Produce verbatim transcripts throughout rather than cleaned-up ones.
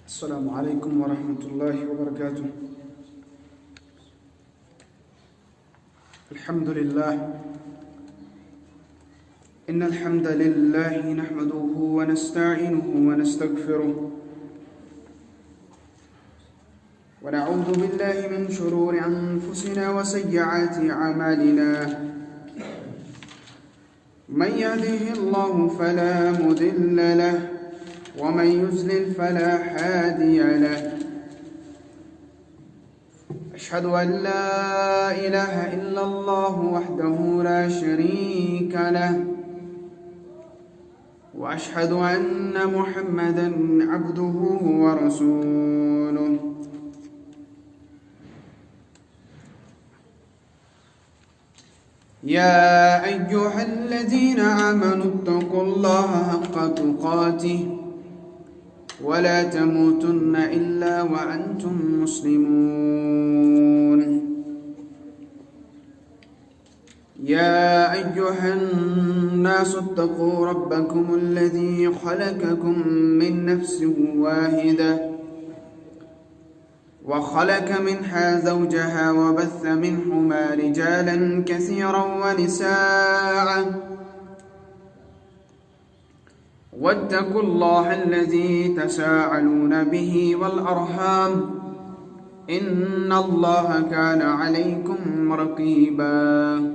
السلام عليكم ورحمة الله وبركاته. الحمد لله. إن الحمد لله نحمده ونستعينه ونستغفره، ونعوذ بالله من شرور أنفسنا وسيئات أعمالنا. من يهده الله فلا مضل له، ومن يضلل فلا هادي له. أشهد أن لا إله إلا الله وحده لا شريك له، وأشهد أن محمدا عبده ورسوله. يا أيها الذين آمنوا اتقوا الله حق تقاته ولا تموتن إلا وأنتم مسلمون. يا أيها الناس اتقوا ربكم الذي خلقكم من نفس واحدة وخلق منها زوجها وبث منهما رجالا كثيرا ونساء، واتقوا الله الذي تساءلون به والأرحام، إن الله كان عليكم رقيبا.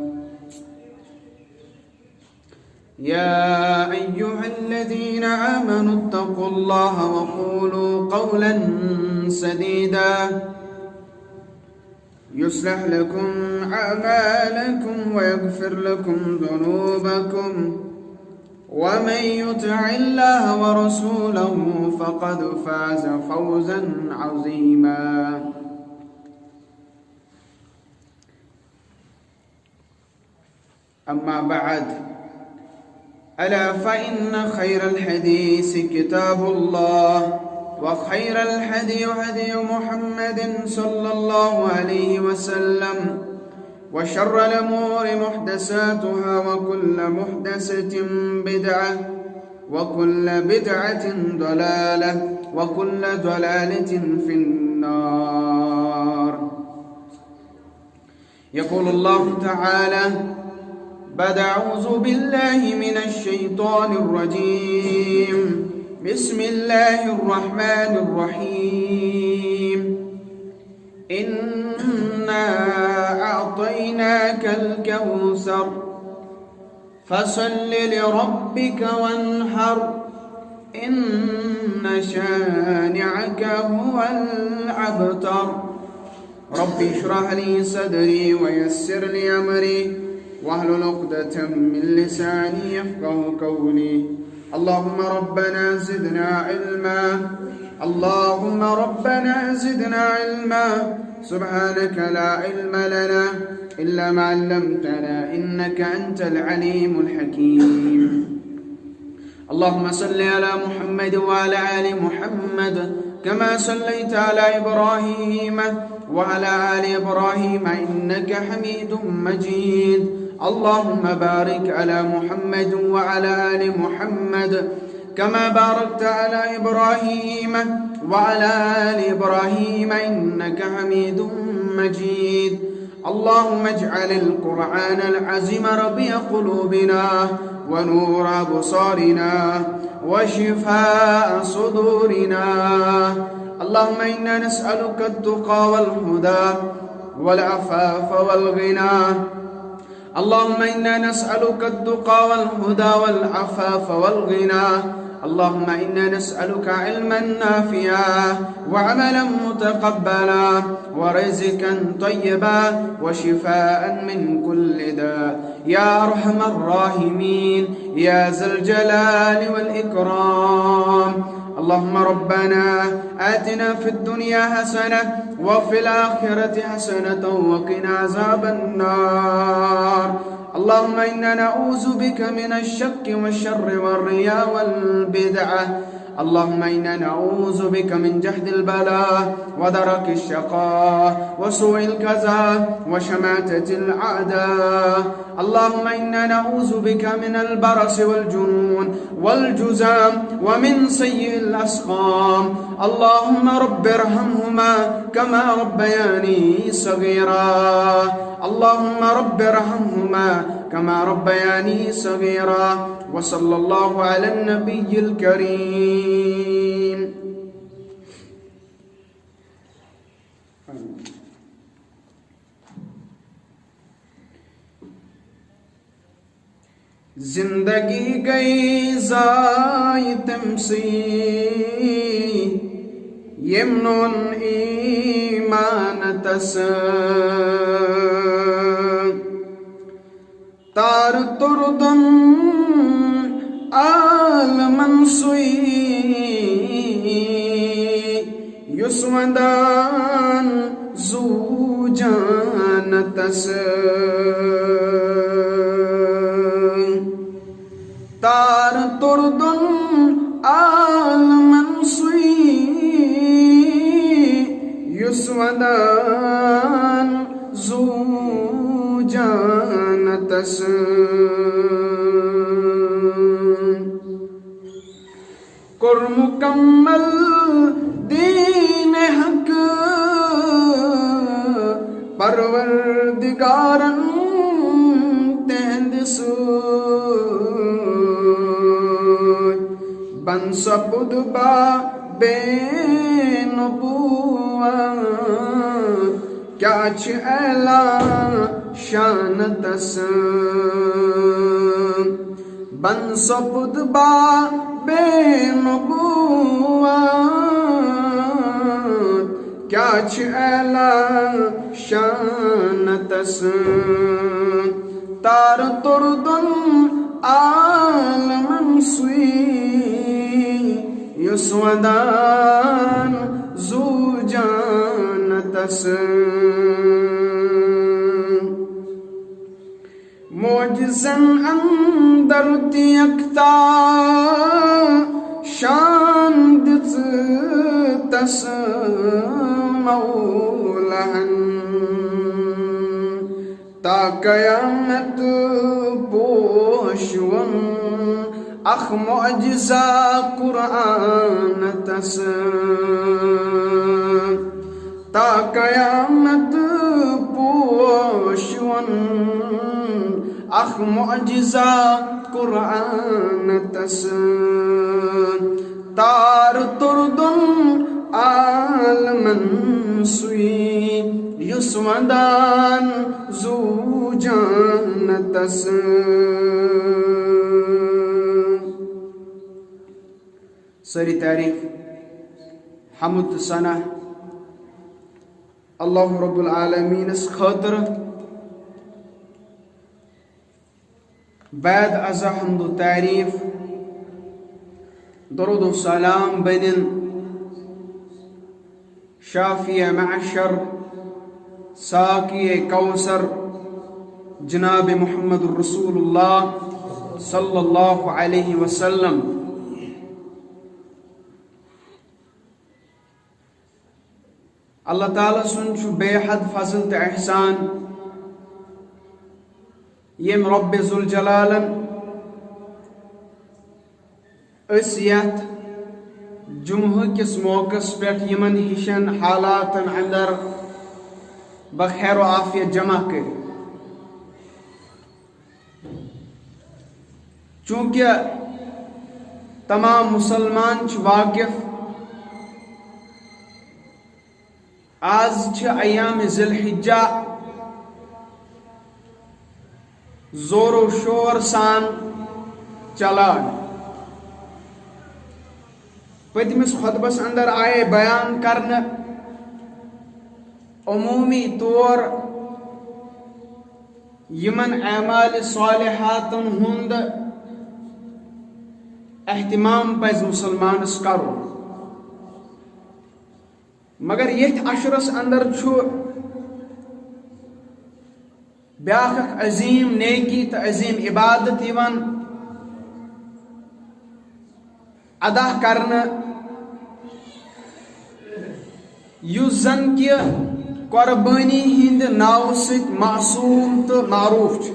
يا أيها الذين آمنوا اتقوا الله وقولوا قولا سديدا، يصلح لكم أعمالكم ويغفر لكم ذنوبكم، ومن يطع الله ورسوله فقد فاز فوزا عظيما. أما بعد، ألا فإن خير الحديث كتاب الله، وخير الهدي هدي محمد صلى الله عليه وسلم، وشر الأمور محدثاتها، وكل محدثة بدعة، وكل بدعة ضلالة، وكل ضلالة في النار. يقول الله تعالى بعد أعوذ بالله من الشيطان الرجيم. بسم الله الرحمن الرحيم. إنا أعطيناك الكوثر. فصل لربك وانحر. إن شانئك هو الأبتر. رب اشرح لي صدري ويسر لي أمري واحلل عقدة من لساني يفقه قولي. اللهم ربنا زدنا علما. اللهم ربنا زدنا علما. سبحانك لا علم لنا إلا ما علمتنا إنك أنت العليم الحكيم. اللهم صل على محمد وعلى آل محمد كما صليت على إبراهيم وعلى آل إبراهيم إنك حميد مجيد. اللهم بارك على محمد وعلى آل محمد كما باركت على إبراهيم وعلى آل إبراهيم إنك حميد مجيد. اللهم اجعل القرآن العظيم ربيع قلوبنا ونور أبصارنا وشفاء صدورنا. اللهم إنا نسألك التقى والهدى والعفاف والغنى. اللهم إنا نسألك التقى والهدى والعفاف والغنى. اللهم إنا نسألك علما نافعا وعملا متقبلا ورزقا طيبا وشفاء من كل داء يا أرحم الراحمين يا ذا الجلال والإكرام. اللهم ربنا آتنا في الدنيا حسنة وفي الآخرة حسنة وقنا عذاب النار. اللهم إنا نعوذ بك من الشك والشر والرياء والبدعة. اللهم إنا نعوذ بك من جهد البلاء ودرك الشقاء وسوء القضاء وشماتة الأعداء. اللهم إنا نعوذ بك من البرص والجنون والجذام ومن سيء الأسقام. اللهم رب ارحمهما كما ربياني صغيرا. اللهم رب ارحمهما كما ربياني صغيرا. وصلى الله على النبي الكريم. زندگی گئی ضائع تمسی، یمنون ایمان تس۔ تار تردن عالمن سوی، یُس ودان زو جانتس۔ تار تردن عالمن سوی، یُس ودان زو جانتس۔ کوٚر مُکمل دین حق پروردگارن تہنٛدِ سۭتۍ۔ بن سپُد بابِ نبوت، کیٛاہ چھِ اعلیٰ شان تس۔ بن سپُد بابِ نبوت، کیٛاہ چھِ اعلیٰ شان تس۔ تار تردن عالمن سوی، یُس ودان زو جانتس۔ معجزن اندر تہِ یکتا شان دِژ تس مولہن۔ تا قیامت پوشون اکھ معجزہ قرآن تس۔ تا قیامت پوشون اکھ معجزہ قرآن تس۔ تار تردن عالمن سوی، یُس ودان زو جانتس۔ سٲری تعریٖف، حمد تہٕ ثنا اللہ رب العالمینس خٲطرٕ۔ بعد از حمد و تعریٖف، درود و سلام بنن شافی محشر، ساقی کوثر، جناب محمد رسول اللہ صلی اللہ علیہ وسلم۔ اللہ تعالیٰ سُنٛد چھُ بے حد فضل تہٕ احسان، ییٚمۍ رب ذوالجلالن أسۍ یتھ جمعہ کِس موقعس پٮ۪ٹھ یِمن ہِشن حالاتن اندر بخیر و عافیت جمع کٔرِتھ۔ چونکہ تمام مسلمان چھِ واقف، آز چھِ ایام ذی الحجہ زور و شور سان چلان۔ پٔتمِس خطبس اندر آیے بیان کرنہٕ عمومی طور یِمن اعمال صالحاتن ہُنٛد اہتمام پزِ مسلمانس کرُن۔ مگر یتھ عشرس اندر چھُ بیاکھ اکھ عظیم نیکی تہٕ عظیم عبادت یِوان، ادا کرنہٕ، یُس زن کہِ قۄربٲنی ہٕنٛدِ ناوٕ سۭتۍ معصوم تہٕ معروف چھُ۔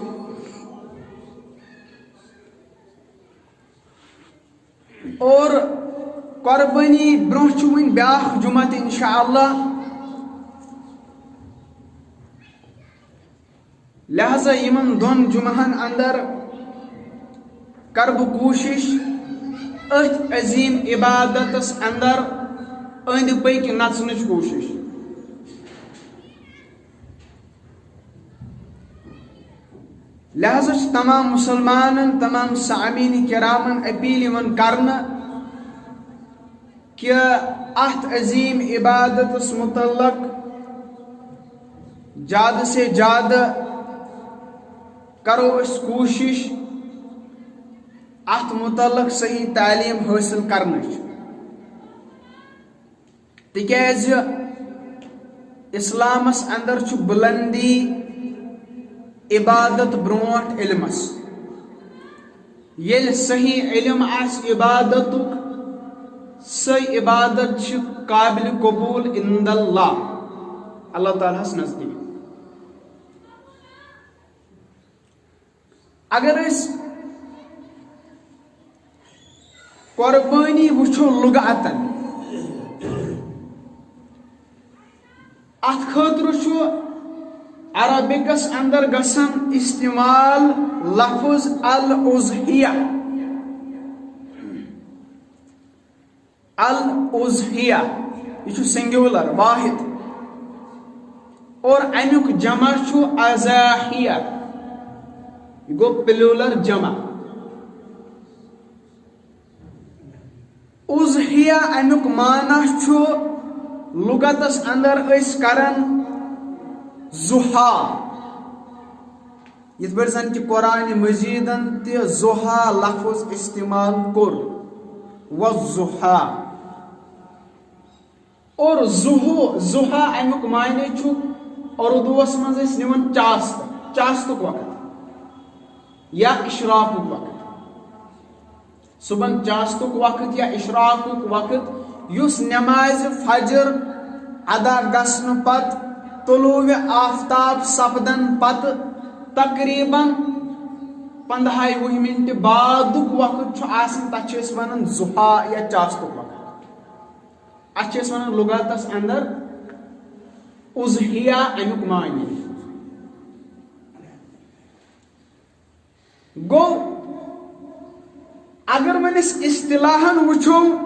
اور قۄربٲنی برونٛہہ چھُ وُنہِ بیٛاکھ جمعہ تہِ انشاءاللہ۔ لہذا یِمن دۄن جمعہن اندر کرٕ بہٕ کوٗشش أتھۍ عظیٖم عبادتس اندر أنٛدۍ پٔکۍ نژنٕچ کوٗشش۔ لہذا چھِ تمام مسلمانن، تمام سامعین کرامن اپیل یِوان کرنہٕ کہِ اتھ عظیٖم عبادتس متعلق زیادٕ سے زیادٕ کرو أسۍ کوٗشش اتھ متعلق صحیح تعلیٖم حٲصِل کرنٕچ۔ تِکیازِ اسلامس اندر چھُ بلندی عبادت برونٹھ علمس۔ ییٚلہِ صحیح علم آسہِ عبادتُک، سۄے عبادت چھِ قابل قبول عند اللہ، اللہ تعالیٰ ہس نزدیٖک۔ اگر أسۍ قۄربٲنی وٕچھو لُغاتن، اتھ خٲطرٕ چھُ عربکس اندر گژھان استعمال لفظ الاضحیہ۔ الاضحیہ، یہِ چھُ سنگیولر، واحد، اور امیُک جمع چھُ اضاحیہ، یہِ گوٚو پلورل جمع۔ اضحیہ امیُک معنی چھُ لغتس اندر أسۍ کران ضحیٰ، یِتھ پٲٹھۍ زن کہِ قرآن مجیدن تہِ ضحیٰ لفظ استعمال کوٚر، والضحیٰ۔ اور ضحیٰ، ضحیٰ امیُک معنی چھُ اردوس منٛز أسۍ نِوان چاست، چاستُک وقت یا اشراقُک وقت۔ صبحن چاستُک وقت یا اشراقُک وقت، یُس نمازِ فجر ادا گژھنہٕ پتہٕ، طلوع آفتاب سپدن پتہٕ تقریباً پندہاے وُہہِ منٹہِ بعدُک وقت چھُ آسان، تتھ چھِ أسۍ ونان ضحیٰ یا چاستُک وقت۔ اتھ چھِ أسۍ ونان لغاتس اندر اضحیہ امیُک معنی۔ گوٚو، اگر وۄنۍ أسۍ اصطلاحن وٕچھو،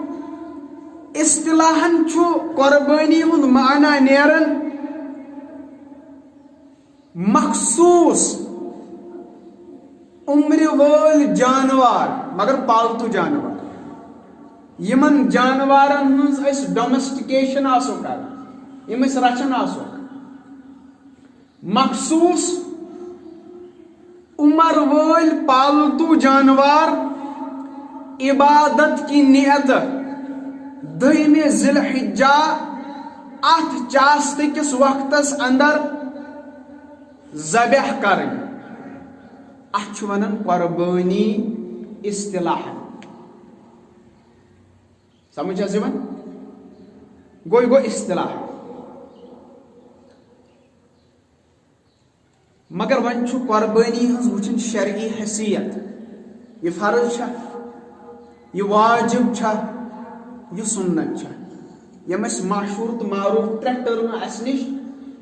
اصطلاحن چھُ قۄربٲنی ہُنٛد معنی نیران مخصوص عمرِ وٲلۍ جانوار، مگر پالتو جانوار، یِمن جانوارن ہٕنٛز أسۍ domestication آسو کران، یِم أسۍ رچھان آسو۔ مخصوص عمر وٲلۍ پالتو جانوار عبادت کی نیت دٔہمہِ ذی الحجہ اتھ چاستہٕ کِس وقتس اندر ذبح کرٕنۍ، اتھ چھِ ونان قۄربٲنی اصطلاحاً۔ سمجھ چھا یِوان؟ گوٚو، یہِ گوٚو اصطلاح۔ مگر وۄنۍ چھُ قۄربٲنی ہٕنٛز وٕچھِنۍ شرعی حیثیت۔ یہِ فرض چھا؟ یہِ واجب چھا؟ یہِ سُنت چھا؟ یِم ٲسۍ مشہوٗر تہٕ معروٗف ترٛےٚ ٹٔرمہٕ اَسہِ نِش،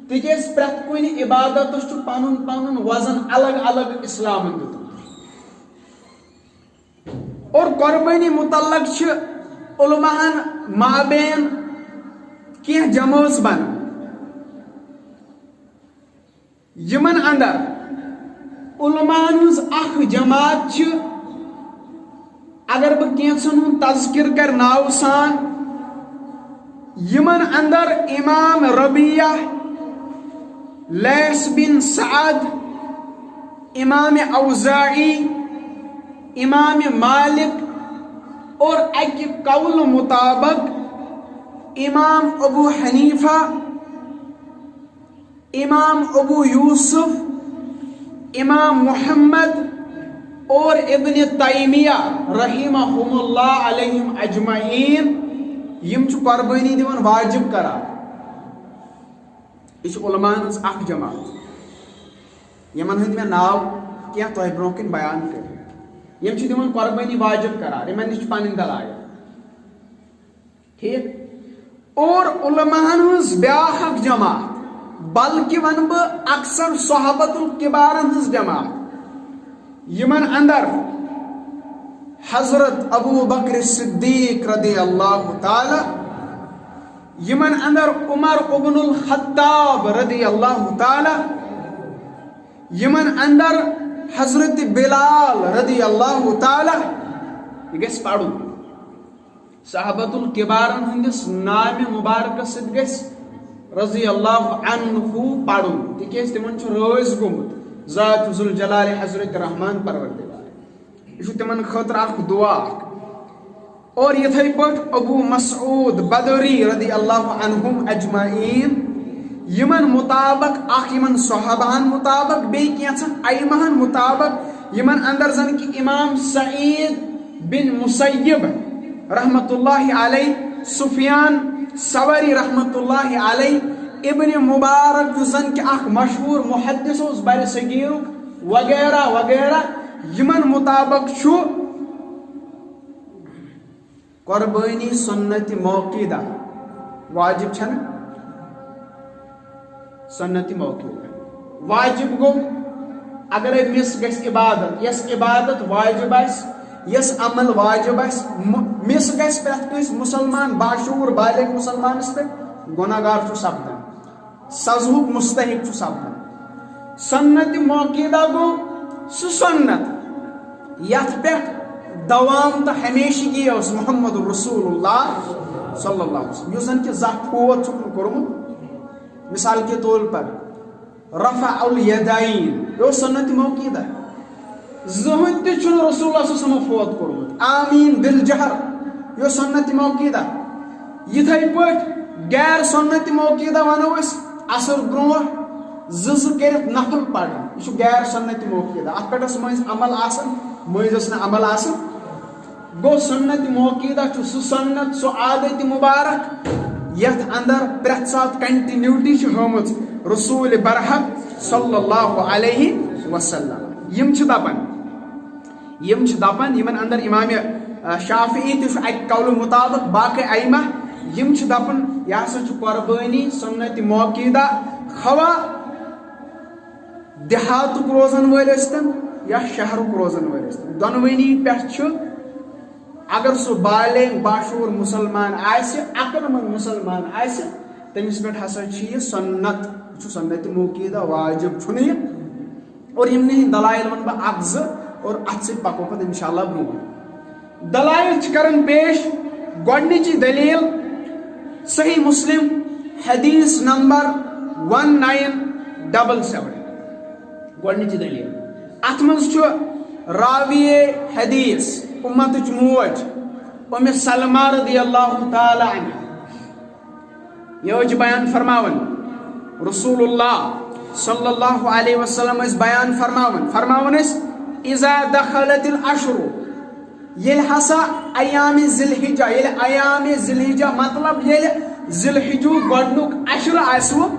تِکیٛازِ پرٛٮ۪تھ کُنہِ عبادتَس چھُ پَنُن پَنُن وزن الگ الگ اِسلامَن دیُتمُت۔ اور قۄربٲنی مُتعلق چھِ علماہَن مابین کینٛہہ جمٲژ بنان۔ یِمن اندر علماہن ہٕنٛز اکھ جماعت چھِ، اگر بہٕ کینٛژن ہُنٛد تذکر کرٕ ناوٕ سان، یِمن اندر امام ربیعہ، لیث بن سعد، امام اوزاعی، امام مالک اور اکہِ قول مطابق امام ابو حنیفہ، امام ابو یوسف، امام محمد، اور ابن تیمیہ رحمہم اللہ علیہم اجمعین، یِم چھِ قۄربٲنی دِوان واجب قرار۔ یہِ چھِ علماہن ہٕنٛز اکھ جماعت، یِمن ہٕنٛدۍ مےٚ ناو کینٛہہ تۄہہِ برونٛہہ کِنۍ بیان کٔرۍ۔ یِم چھِ دِوان قۄربٲنی واجب قرار، یِمن نِش چھِ پنٕنۍ دلایل۔ ٹھیٖک۔ اور علماہن ہٕنٛز بیٛاکھ اکھ جماعت، بلکہِ ونہٕ بہٕ اکثر صحابت الکبارن ہٕنٛز جماعت، یِمن اندر حضرت ابو بکر صدیق رضی اللہ تعالی، یِمن اندر عمر ابن الخطاب رضی اللہ تعالی، یِمن اندر حضرت بلال رضی اللہ تعالی، یہِ گژھِ پرُن۔ صحابت الکبارن ہٕنٛدِس نامہِ مبارکس سۭتۍ گژھِ رضی اللہ عنہ پرُن، تِکیازِ تِمن چھُ رٲضۍ گوٚمُت ذات ذوالجلال حضرت رحمان پروردگار۔ یہِ چھُ تِمن خٲطرٕ اکھ دعا اکھ۔ اور یِتھے پٲٹھۍ ابو مسعود بدری رضی اللہ عنہم اجمعین، یِمن مطابق اکھ، یِمن صحابہن مطابق، بیٚیہِ کینٛژن ائمہن مطابق، یِمن اندر زن کہِ امام سعید بن مسیب رحمت اللہ علیہ، سفیان ثوری رحمت اللہ علیہ، ابن مبارک یُس زن کہِ اکھ مشہوٗر محدث اوس برِ صغیرُک، وغیرہ وغیرہ، یِمن مطابق چھُ قۄربٲنی سنت موقیدہ واجب چھنہٕ؟ سنت موقیدہ واجب گوٚو، اگرے مِس گژھِ عبادت، یۄس عبادت واجب آسہِ، یۄس عمل واجب آسہِ، م-، مِس گژھِ پرٛٮ۪تھ کٲنٛسہِ مسلمان، باشعوٗر بالغ مسلمانس پٮ۪ٹھ، گۄناہ گار چھُ سپدان، سزہُک مستحق چھُ سپدان۔ سنت موقیدہ گوٚو سُہ سنت یتھ پٮ۪ٹھ دوام تہٕ ہمیشگی ٲس محمد رسول اللہ صلی اللہ علیہ وسلم، یُس زن کہِ زانٛہہ فوت چھُکھ نہٕ کوٚرمُت۔ مثال کے طور پر رفع الیدین، یہِ اوس سنت موقیدہ۔ زٕہٕنۍ تہِ چھُنہٕ رسول اللہ صلی اللہ علیہ وسلم فوت کوٚرمُت۔ آمین بالجہر، یہِ اوس سنت موقیدہ۔ یِتھے پٲٹھۍ غیر سنت موقیدہ ونو أسۍ، عصر برونٛہہ زٕ زٕ کٔرِتھ نفل پرٕنۍ، یہِ چھُ غیر سنت موقیدہ۔ اتھ پٮ۪ٹھ ٲس مٔنٛزۍ عمل آسان، مٔنٛزۍ ٲس نہٕ عمل آسان۔ گوٚو سنت موقیدہ چھُ سُہ سنت، سُہ عادت مبارک یتھ اندر پرٛٮ۪تھ ساتہٕ کنٹینیوٹی چھِ ہٲمٕژ رسول برحق صلی اللہ علیہ وسلم۔ یِم چھِ دپان، یِم چھِ دپان، یِمن اندر امام، آ، شافعی تہِ چھُ اکہِ قولہٕ مطابق، باقٕے ائمہ، یِم چھِ دپان، یہِ ہسا چھُ قۄربٲنی سنت موقیدہ، خواہ دیہاتُک روزن وٲلۍ ٲسۍتن یا شہرُک روزن وٲلۍ ٲسۍتن، دۄنوٕنی پٮ۪ٹھ چھُ، اگر سُہ بالغ باشعوٗر مسلمان آسہِ، عقل مند مسلمان آسہِ، تٔمِس پٮ۪ٹھ ہسا چھُ یہِ سنت، یہِ چھُ سنت موقیدہ، واجب چھُنہٕ یہِ۔ اور یِمنٕے ہٕنٛدۍ دلائل وَنہٕ بہٕ اکھ زٕ اور اتھ سۭتۍ پکو پتہٕ انشاءاللہ برونٛہہ۔ دلائل چھِ کران پیش، گۄڈنِچی دلیل صحیح مسلم حدیث نمبر ون نائن ڈبل سیون۔ گۄڈنِچی دلیل، اتھ منٛز چھُ راوی حدیث، امتٕچ موج، ام سلمہ رضی اللہ تعالی عنہ، یہِ حظ چھِ بیان فرماوان، رسول اللہ صلی اللہ علیہ وسلم ٲسۍ بیان فرماوان، فرماوان ٲسۍ، "اذا دخلت العشر"، ییٚلہِ ہسا ایام ذی الحجہ، ییٚلہِ ایام ذی الحجہ مطلب ییٚلہِ ذی الحجُک گۄڈٕنیُک عشرٕ آسہِ وۄنۍ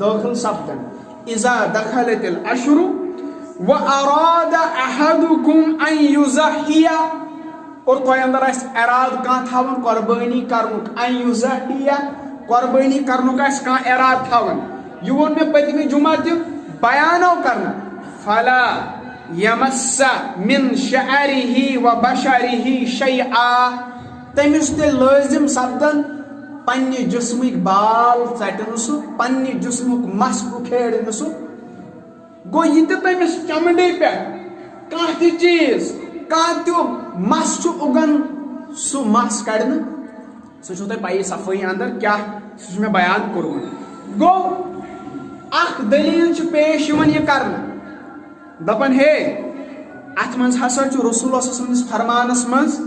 دٲخل سپدان، "اذا دخلت العشر و اراد احدکم ان یضحی"، اور تۄہہِ اندر آسہِ ارادٕ کانٛہہ تھاوُن قۄربٲنی کرنُک، ان یضحی، قۄربٲنی کرنُک آسہِ کانٛہہ ارادٕ تھاوُن۔ یہِ ووٚن مےٚ پٔتمہِ جمعہ تہِ، بیان آو کرنہٕ، "فلا یمس من شعرہ و بشرہ شیئا"، تٔمِس تہِ لٲزم سپدن پننہِ جسمٕکۍ بال ژٹہِ نہٕ سُہ، پننہِ جسمُک مس اُکھیڑِ نہٕ سُہ۔ گوٚو، یہِ تہِ تٔمِس چمڑِ پٮ۪ٹھ کانٛہہ تہِ چیٖز، کانٛہہ تہِ مس چھُ اُگان، سُہ مس کڑنہٕ، سُہ چھُو تۄہہِ پَیی صفٲیی اندر کیٛاہ، سُہ چھُ مےٚ بیان کوٚرمُت۔ گوٚو، اکھ دٔلیٖل چھِ پیش یِوان یہِ کرنہٕ، دَپان، ہے، اتھ منٛز ہسا چھُ رسول اللہ صلی اللہ علیہ وسلم سٕنٛدِس فرمانس منٛز،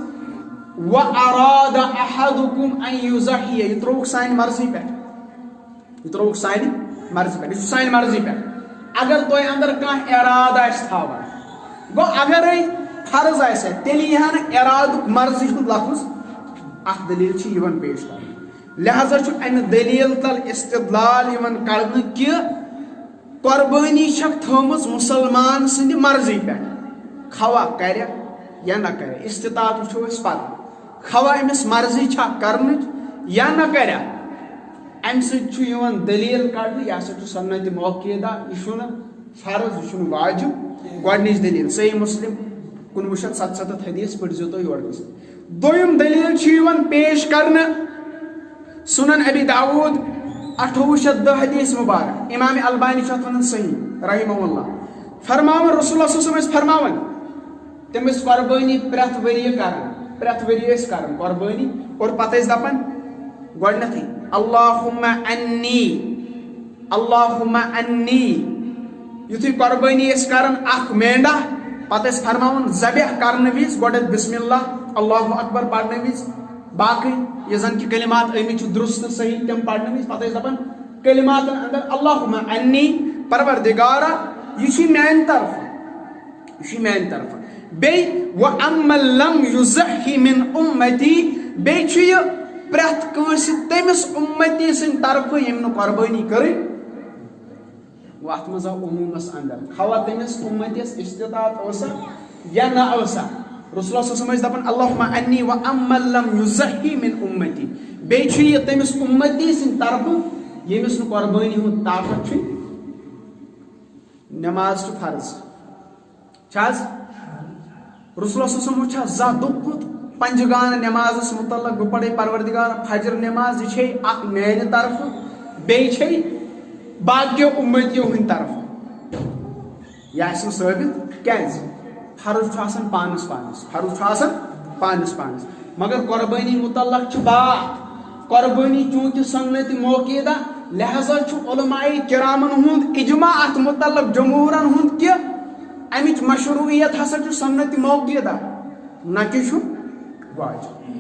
"و اراد احدکم ان یضحی"، یہِ ترٛووُکھ سانہِ مرضی پٮ۪ٹھ۔ یہِ ترٛووُکھ سانہِ مرضی پٮ۪ٹھ، یہِ چھُ سانہِ مرضی پٮ۪ٹھ۔ اگر تۄہہِ اندر کانٛہہ ارادٕ آسہِ تھاوان، گوٚو اگرے فرض آسہِ ہا، تیٚلہِ یی ہا نہٕ ارادُک مرضی ہُنٛد لفظ۔ اکھ دٔلیٖل چھِ یِوان پیش کرنہٕ، لہذا چھُ امہِ دٔلیٖل تل استدلال یِوان کرنہٕ کہِ قۄربٲنی چھکھ تھٲومٕژ مُسلمان سٕنٛدِ مرضی پٮ۪ٹھ، خواہ کرِ یا نہ کرِ، استطاعت وٕچھو أسۍ پتہٕ، خواہ أمِس مرضی چھا کرنٕچ یا نہ کرِ۔ امہِ سۭتۍ چھُ یِوان دٔلیٖل کڑنہٕ، یہِ ہسا چھُ سنت موقعہ، یہِ چھُنہٕ فرض، یہِ چھُنہٕ واجب۔ گۄڈٕنِچ دٔلیٖل، صحیح مسلم، کُنوُہ شیٚتھ ستستھ حدیث، پٔرۍزیو تُہۍ یورٕ گٔژھِتھ۔ دوٚیِم دٔلیٖل چھِ یِوان پیش کرنہٕ، سنن ابی داؤد، اَٹھووُہ شیٚتھ دَہ حدیث مبارک، امام البانی چھُ اَتھ وَنان صحیح، رحمہ اللہ۔ فرماوان، رسول اللہ صلی اللہ علیہ وسلم ٲسۍ فرماوان، تِم ٲسۍ قۄربٲنی پرٛٮ۪تھ ؤریہِ کران، پرٛٮ۪تھ ؤریہِ ٲسۍ کران قۄربٲنی، اور پتہٕ ٲسۍ دپان گۄڈٕنیتھٕے، اللہم انی، اللہم انی۔ یُتھُے قۄربٲنی ٲسۍ کران اکھ مینڈا، پتہٕ ٲسۍ فرماوان ذبح کرنہٕ وِزِ گۄڈٕنیتھ بسم اللہ، اللہ اکبر پرنہٕ وِزِ، باقٕے یہِ زن کہِ کلمات ٲمٕتۍ چھِ درست صحیح، تِم پرنہٕ وِزِ، پتہٕ ٲسۍ دپان کلماتن اندر، اللہم انی، پروردگارا، یہِ چھُے میانہِ طرفہٕ، یہِ چھُے میانہِ طرفہٕ۔ بیٚیہِ، وَأَمَّن لَمْ يُزَحِّ مِنْ أُمَّتِي، بیٚیہِ چھُ یہِ پرٛٮ۪تھ کٲنٛسہِ تٔمِس اُمتی سٕنٛدِ طرفہٕ ییٚمۍ نہٕ قۄربٲنی کٔرٕنۍ۔ گوٚو، اَتھ منٛز آو عموٗمس اندر، خواہ تٔمِس اُمتِس استطاعت ٲسا یا نہ ٲسا۔ رسول اللہ صلی اللہ علیہ وسلم ٲسۍ دپان، اللہم انی و امن لم یزحی من امتی۔ بیٚیہِ چھُ یہِ تٔمِس اُمتی سٕنٛدِ طرفہٕ، ییٚمِس نہٕ قۄربٲنی ہُنٛد طاقت چھُ۔ نماز چھِ فرض۔ چھا حظ؟ رسول اللہ صلی اللہ علیہ وسلم چھا زانٛہہ دوٚپمُت پنجگان نمازس متعلق، بہٕ پرے پروردگار فجر نماز، یہِ چھے اکھ میانہِ طرفہٕ، بیٚیہِ چھے باقیو اُمتیو ہٕنٛدِ طرفہٕ؟ یہِ آسہِ نہٕ ثٲبت۔ کیازِ؟ فرض چھُ آسان پانس پانس، فرض چھُ آسان پانس پانس۔ مگر قۄربٲنی متعلق چھُ بات، قۄربٲنی چونکہ سنت موقعہ، لہذا چھُ علماء کرامن ہُنٛد اجماع اتھ متعلق، جمہورن ہُنٛد، کہِ امِچ مشروعیت ہسا چھُ سنت موقعہ، نہ کہِ چھُ واجب۔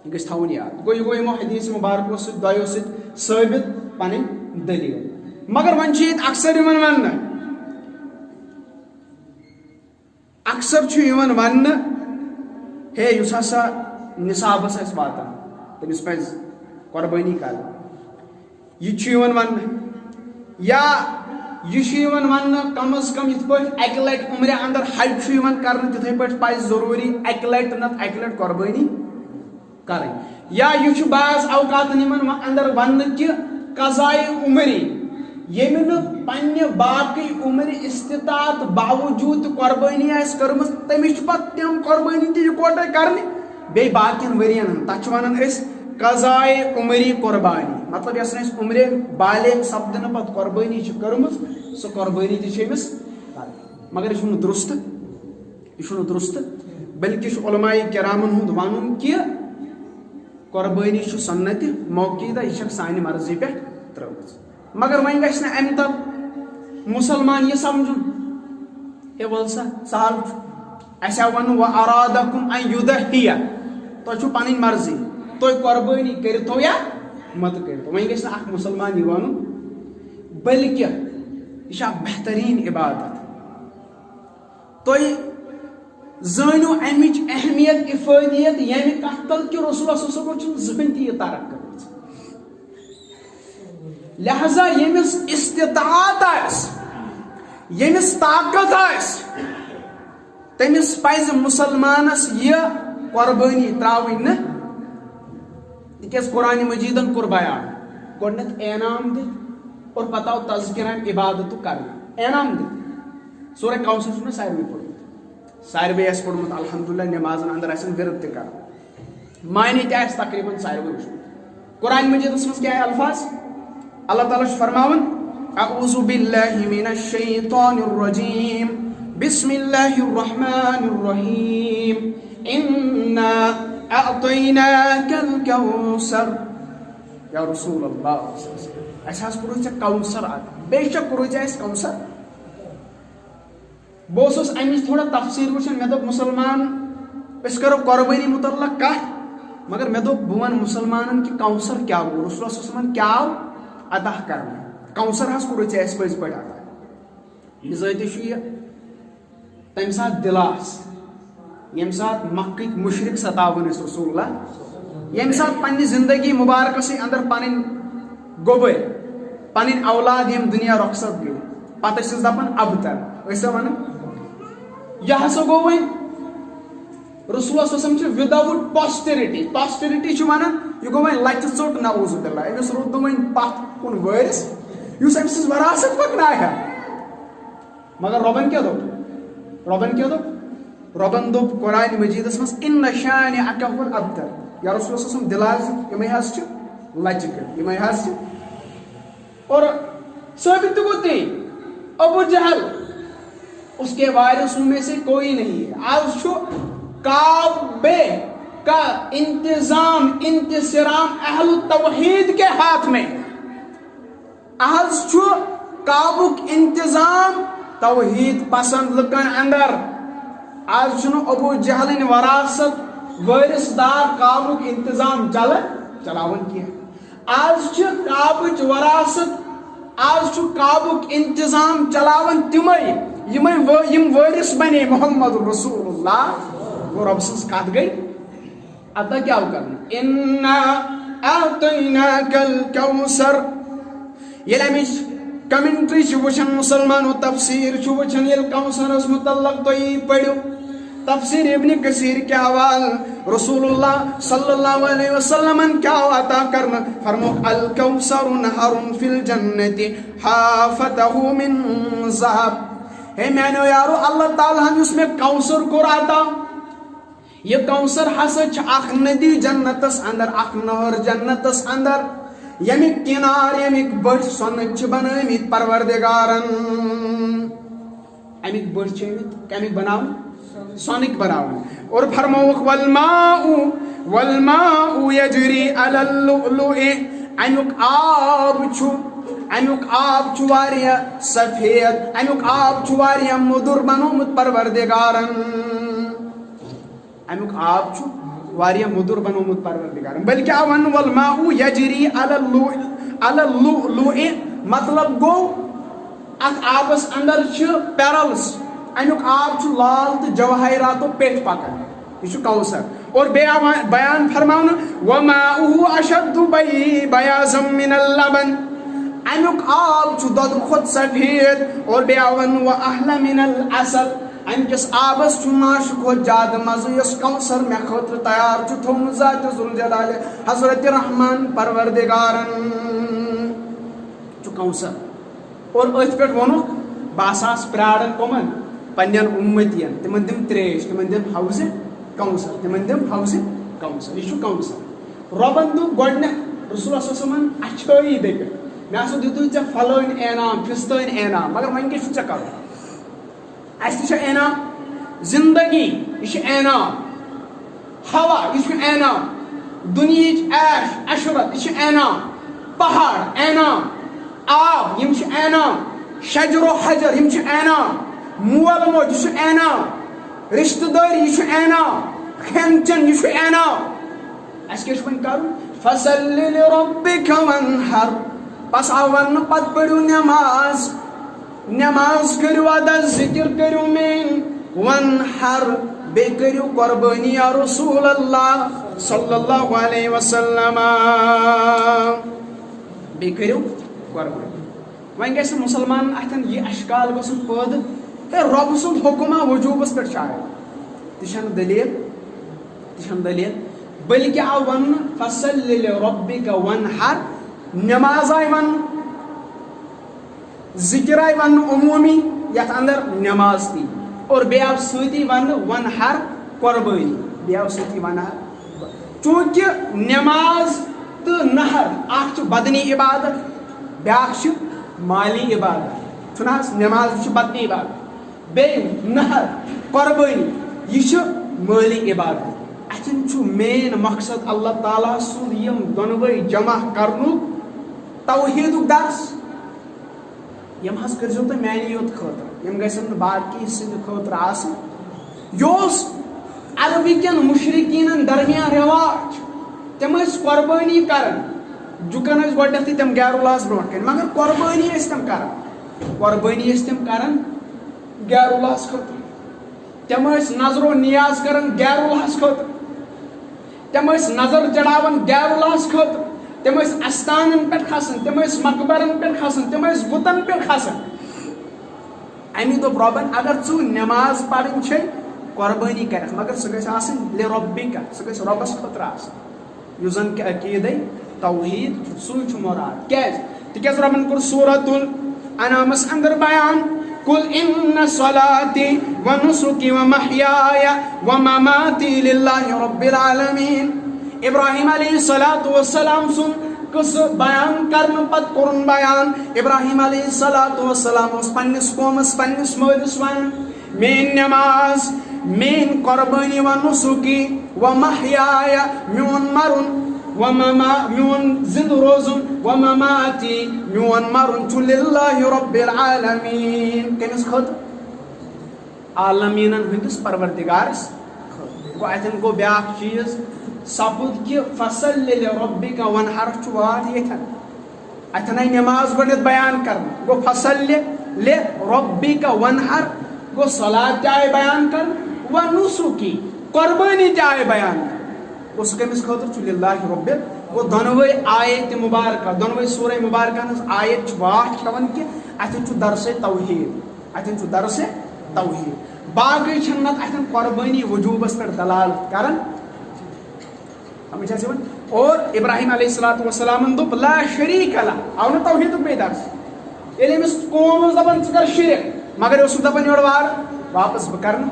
یہِ گژھِ تھاوُن یاد۔ گوٚو، یہِ گوٚو یِمو حدیث مبارکو سۭتۍ، دۄیو سۭتۍ ثٲبت پنٕنۍ دٔلیٖل۔ مگر وۄنۍ چھِ ییٚتہِ اکثر یِوان وننہٕ، اکثر چھُ یِوان وننہٕ، ہے، یُس ہسا نصابس آسہِ واتان، تٔمِس پزِ قۄربٲنی کرٕنۍ۔ یہِ تہِ چھُ یِوان وننہٕ۔ یا یہِ چھُ یِوان وننہٕ، کم از کم یِتھ پٲٹھۍ اکہِ لٹہِ عمرِ اندر حج چھُ یِوان کرنہٕ، تِتھے پٲٹھۍ پزِ ضروٗری اکہِ لٹہِ نتہٕ اکہِ لٹہِ قۄربٲنی کرٕنۍ۔ یا یہِ چھُ بعض اوقاتن یِمن و-، اندر وننہٕ کہِ قضائے عمری، ییٚمہِ نہٕ پننہِ باقٕے عمرِ استطاعت باوجود تہِ قۄربٲنی آسہِ کٔرمٕژ، تٔمِس چھِ پتہٕ تِم قۄربٲنی تہِ یکوٹے کرنہِ بیٚیہِ باقین ؤرین ہٕنٛز۔ تتھ چھِ ونان أسۍ قضائے عمری قۄربانی، مطلب یۄس نہٕ اَسہِ عمرِ بالغ سپدنہٕ پتہٕ قۄربٲنی چھِ کٔرمٕژ، سۄ قۄربٲنی تہِ چھِ أمِس کرٕنۍ۔ مگر یہِ چھُنہٕ درست، یہِ چھُنہٕ درست، بلکہِ چھُ علماء کرامن ہُنٛد ونُن کہِ قۄربٲنی چھُ سنت موقعہ، یہِ چھکھ سانہِ مرضی پٮ۪ٹھ ترٲومٕژ۔ مگر وۄنۍ گژھِ نہٕ امہِ تل مسلمان یہِ سمجھُن، ہے، وَل سا، سہل چھُ۔ اَسہِ آو وَنُن، "وَأَرَادَكُمْ أَن يُضَحِّيَ"، تۄہہِ چھُو پَنٕنۍ مرضی، تُہۍ قۄربٲنی کٔرِتو یا مَتہٕ کٔرِتو۔ وۄنۍ گژھِ نہٕ اَکھ مُسلمان یہِ وَنُن، بلکہِ یہِ چھِ اَکھ بہتریٖن عبادت۔ تُہۍ زٲنِو اَمِچ اہمیت، افٲدیت، ییٚمہِ کَتھِ تَل کہِ رسول اللہ صلی اللہ علیہ وسلم چھُنہٕ زٕہٕنۍ تہِ یہِ ترک کٔرمٕژ۔ لہذا ییٚمِس استطاعت آسہِ، ییٚمِس طاقت آسہِ، تٔمِس پَزِ مُسلمانَس یہِ قۄربٲنی ترٛاوٕنۍ نہٕ، تِکیٛازِ قرآن مجیدَن کوٚر بیان، گۄڈٕنٮ۪تھ انعام دِتھ اور پَتہٕ آو تذکرہ عبادتُک کرنہٕ، انعام دِتھ۔ سورہ کوثر چھُ مےٚ ساروٕے پوٚرمُت، ساروٕے آسہِ پوٚرمُت الحمدللہ، نمازَن اندر آسن ورد تہِ کران۔ معنی تہِ آسہِ تقریباً ساروٕے وٕچھمُت۔ قرآن مجیدس منٛز کیٛاہ الفاظ؟ اللہ تعالیٰ چھُ فرماوان، "اعوذ باللہ من الشیطان الرجیم، بسم اللہ الرحمن الرحیم، انا اعطیناک الکوثر۔" یا رسول اللہ، اَسہِ حظ کوٚرُے ژےٚ کوثر عطا، بے شک کوٚرُے ژےٚ اَسہِ کوثر۔ بہٕ اوسُس اَمِچ تھوڑا تفسیٖر وٕچھان، مےٚ دوٚپ، مُسلمان، أسۍ کَرو قۄربٲنی مُتعلق کَتھ، مگر مےٚ دوٚپ، بہٕ وَنہٕ مُسلمانَن کہِ کوثر کیٛاہ گوٚو، رسول اللہ صلی اللہ علیہ وسلمن کیٛاہ آو عطا کَرنہٕ؟ کوثر حظ کوٚرُے ژےٚ اَسہِ پٔزۍ پٲٹھۍ عطا۔ بِذٲتی چھُ یہِ تمہِ ساتہٕ دِلاس، ییٚمہِ ساتہٕ مکٕکۍ مُشرِک ستاوان ٲسۍ رسول اللہ، ییٚمہِ ساتہٕ پننہِ زندگی مبارکسٕے اندر پنٕنۍ گوٚبٕرۍ، پنٕنۍ اولاد ییٚمہِ دُنیا رۄخصت گٔے، پتہٕ ٲسِس دپان ابتر، ٲسۍ سا ونان؟ یہِ ہسا گوٚو وۄنۍ رسول اللہ صلی اللہ علیہ وسلم چھُ without posterity، posterity چھُ ونان یہِ گوٚو وۄنۍ لتہِ ژوٚٹ، نعوذ باللہ، أمِس روٗد نہٕ وۄنۍ پتھ کُن وٲرِس یُس أمۍ سٕنٛز وراثت پکنایہِ ہا۔ مگر رۄبن کیٛاہ دوٚپ؟ رۄبن کیٛاہ دوٚپ؟ رۄبن دوٚپ قرآن مجیدس منٛز، "ان شانئک هو الابتر"۔ یا رسول اللہ صلی اللہ علیہ وسلم، دِلاس دیُت، یِمے حظ چھِ لچہِ کٔرۍ، یِمے حظ چھِ۔ اور ثٲبت تہِ گوٚو تی، ابو جہل، اس کے وارثوں میں سے کوئی نہیں ہے۔ آز چھُ کعبے کا انتظام، انتظام اہل توحید کے ہاتھ میں۔ آز چھُ کعبُک انتظام توحید پسند لُکن اندر۔ آز چھُنہٕ ابو جہلٕنۍ وراثت وٲرث دار کعبُک انتظام چلان، چلاوان کینٛہہ۔ آز چھِ کعبٕچ وراثت، آز چھُ کعبُک انتظام چلاوان تِمے، یِمے وٲ-، یِم وٲرث بنے محمد رسول اللہ۔ گوٚو رۄب سٕنٛز کتھ گٔے۔ عطا کیٛاہ کرنہٕ؟ انا اعطیناک الکوثر۔ ییٚلہِ امِچ commentary چھِ وٕچھان مسلمانو، تفسیٖر چھُ وٕچھان، ییٚلہِ کوثرس متعلق تُہۍ پٔرِو، تفسیٖر ابن کثیر کیٛاہ آو رسول اللہ صلی اللہ علیہ وسلمن کیٛاہ آو عطا کرنہٕ؟ فرمووُکھ، الکوثر نہر فی الجنت حافتہ من ذہب۔ ہے میانیو یارو، اللہ تعالیٰ ہن یُس مےٚ کوثر کوٚر عطا، یہِ کوثر ہسا چھِ اکھ ندی جنتس اندر، اکھ نہر جنتس اندر، ییٚمِکۍ کنار، ییٚمِکۍ بٔٹھۍ سۄنٕکۍ چھِ بنٲومٕتۍ پروردگارن۔ اَمِکۍ بٔٹھۍ چھِ أمِکۍ کَمِکۍ بناوٕنۍ؟ سۄنٕکۍ بناوٕنۍ۔ اور فرمووُکھ، والماء، والماء یجری علی اللؤلؤ، اَمیُک آب چھُ، اَمیُک آب چھُ واریاہ سفید، اَمیُک آب چھُ واریاہ مٔدُر بنوومُت پروردگارن۔ اَمیُک آب چھُ واریاہ مٔدُر بنوومُت پروردگارن۔ بلکہِ آو وننہٕ، والماء یجری علی اللؤ-، علی اللؤلؤ، مطلب گوٚو، اتھ آبس اندر چھِ pearls، اَمیُک آب چھُ لال تہٕ جواہراتو پیٚٹھۍ پکان۔ یہِ چھُ کوثر۔ اور بیٚیہِ آو بیان فرماونہٕ، وماؤہ اشد بی-، بیاضا من اللبن، اَمیُک آب چھُ دۄدٕ کھۄتہٕ سفید۔ اور بیٚیہِ آو وننہٕ، واحلی من العسل، امہِ کِس آبس چھُ ماچھِ کھۄتہٕ زیادٕ مزٕ، یُس کوثر مےٚ خٲطرٕ تیار چھُ تھوٚومُت ذات ذوالجلال حضرت رحمان پروردگارن۔ چھُ کوثر۔ اور أتھۍ پٮ۪ٹھ ووٚنُکھ، بہٕ ہسا آس پراران کٕمن؟ پننٮ۪ن اُمتین۔ تِمن دِم تریش، تِمن دِم حوضِ کوثر، تِمن دِم حوضِ کوثر۔ یہِ چھُ کوثر۔ رۄبن دوٚپ گۄڈٕنٮ۪تھ رسول اللہ صلی اللہ علیہ وسلمن، اچھٲیی دٔپِتھ، مےٚ ہسا دیُتُے ژےٚ فلٲنۍ انعام، فستٲنۍ انعام، مگر وۄنۍ کیٛاہ چھُ ژےٚ کرُن؟ اَسہِ تہِ چھُ انعام۔ زندگی، یہِ چھُ انعام۔ ہوا، یہِ چھُ انعام۔ دُنیہٕچ عیش عشرت، یہِ چھُ انعام۔ پہاڑ، انعام۔ آب، یِم چھِ انعام۔ شجر و حجر، یِم چھِ انعام۔ مول موج، یہِ چھُ انعام۔ رشتہٕ دٲری، یہِ چھُ انعام۔ کھٮ۪ن چٮ۪ن، یہِ چھُ انعام۔ اَسہِ کیٛاہ چھُ وۄنۍ کَرُن؟ فَصَلِّ لِرَبِّكَ وَانْحَرْ۔ بس آو وَننہٕ، پتہٕ پٔرِو نٮ۪ماز، نٮ۪ماز کٔرِو ادا، ذِکِر کٔرِو میٛٲنۍ، وَانْحَرْ، بیٚیہِ کٔرِو قۄربٲنی یا رسول اللہ صلی اللہ علیہ وسلم، بیٚیہِ کٔرِو قۄربٲنی۔ وۄنۍ گژھِ مُسلمانن اتھٮ۪ن یہِ اشکال گژھُن پٲدٕ، ہے، رۄب سُنٛد حُکما وجوٗبس پٮ۪ٹھ چھُ آمُت۔ تہِ چھنہٕ دٔلیٖل، تہِ چھنہٕ دٔلیٖل۔ بلکہِ آو وننہٕ، فَصَلِّ لِرَبِّكَ وَانْحَرْ، نٮ۪ماز آیہِ وننہٕ، ذِکِر آیہِ وننہٕ عموٗمی، یتھ اندر نٮ۪ماز تہِ۔ اور بیٚیہِ آو سۭتی وننہٕ، وَانْحَرْ، قۄربٲنی۔ بیٚیہِ آو سۭتی وَانْحَرْ۔ چوٗنٛکہِ نٮ۪ماز تہٕ نحر، اکھ چھُ بدنی عبادت، بیٛاکھ چھُ مالی عبادت۔ چھُنہٕ حظ؟ نٮ۪ماز چھُ بدنی عبادت، بیٚیہِ نحر، قۄربٲنی، یہِ چھُ مٲلی عبادت۔ اتھٮ۪ن چھُ main مقصد اللہ تعالیٰ سُنٛد یِم دۄنوَے جمع کرنُک، توحیٖدُک درس۔ یِم حظ کٔرۍزیو تُہۍ میٛانی یوت خٲطرٕ، یِم گژھن نہٕ باقی سٕنٛدِ خٲطرٕ آسٕنۍ۔ یہِ اوس عربہٕ کٮ۪ن مُشرِکیٖنَن درمیان رٮ۪واج۔ تِم ٲسۍ قۄربٲنی کران، جُکن ٲسۍ گۄڈٕنٮ۪تھٕے تِم غیر اللہَس برٛونٛٹھ کَنہِ، مگر قۄربٲنی ٲسۍ تِم کران، قۄربٲنی ٲسۍ تِم کران غیر اللہَس خٲطرٕ۔ تِم ٲسۍ نظر و نیاز کران غیر اللہس خٲطرٕ۔ تِم ٲسۍ نظر چڑھاوان غیر اللہس خٲطرٕ۔ تِم ٲسۍ استانن پٮ۪ٹھ کھسان، تِم ٲسۍ مقبرن پٮ۪ٹھ کھسان، تِم ٲسۍ بُتن پٮ۪ٹھ کھسان۔ اَمی دوٚپ رۄبن، اگر ژٕ نٮ۪ماز پرٕنۍ چھے، قۄربٲنی کرکھ، مگر سۄ گژھِ آسٕنۍ لِرَبِّکَ، سۄ گژھِ رۄبس خٲطرٕ آسٕنۍ۔ یُس زن کہِ عقیدے توحید چھُ، سُے چھُ مراد۔ کیازِ؟ تِکیازِ رۄبن کوٚر سورۃ الانعامس اندر بیان، "قل ان صلاتی و نسکی و محیای و مماتی للہ رب العالمین۔" ابراہیم علیہ الصلوۃ والسلام سُنٛد قصہٕ بیان کرنہٕ پتہٕ کوٚرُن بیان، ابراہیم علیہ الصلوۃ والسلام اوس پننِس قومس، پننِس مٲلِس ونان، میٲنۍ نماز، میٲنۍ قربٲنی، و نسکی و محیای، میون مرُن، و مما، میون زندٕ روزُن، و مماتی، میون مرُن چھُ للہ رب العالمین۔ کٔمِس خٲطرٕ؟ عالمیٖنن ہٕنٛدِس پروردگارس خٲطرٕ۔ گوٚو، اتٮ۪ن گوٚو بیٛاکھ چیٖز سپُد کہِ فصل لربک وانحر چھُ واٹھ ییٚتھٮ۪ن۔ اتٮ۪ن آیہِ نماز گۄڈٕنٮ۪تھ بیان کرنہٕ، گوٚو فصل لربک وانحر، گوٚو صلات تہِ آیہِ بیان کرنہٕ، و نسکی، قربٲنی تہِ آیہِ بیان کرنہٕ۔ گوٚو سُہ کٔمِس خٲطرٕ چھُ؟ للہ رب۔ گوٚو دۄنوَے آیت مبارکہ، دۄنوَے سورہ مبارکہ ہٕنٛز آیت چھِ واٹھ کھٮ۪وان کہِ اتٮ۪ن چھُ درسے توحید، اتٮ۪ن چھُ درسے توحید۔ باقٕے چھِنہٕ نتہٕ اتٮ۪ن قربٲنی وجوبس پٮ۪ٹھ دلالت کران۔ سمجھ آسہِ یِوان؟ اور ابراہیم علیہ الصلوۃ والسلامن دوٚپ، "لا شریک لہ"، آو نہٕ توحیدُک بیٚیہِ درس۔ ییٚلہِ أمِس قوم اوس دپان، "ژٕ کر شرک"، مگر یہِ اوس نہٕ دپان یورٕ وارٕ واپس، "بہٕ کرٕ نہٕ،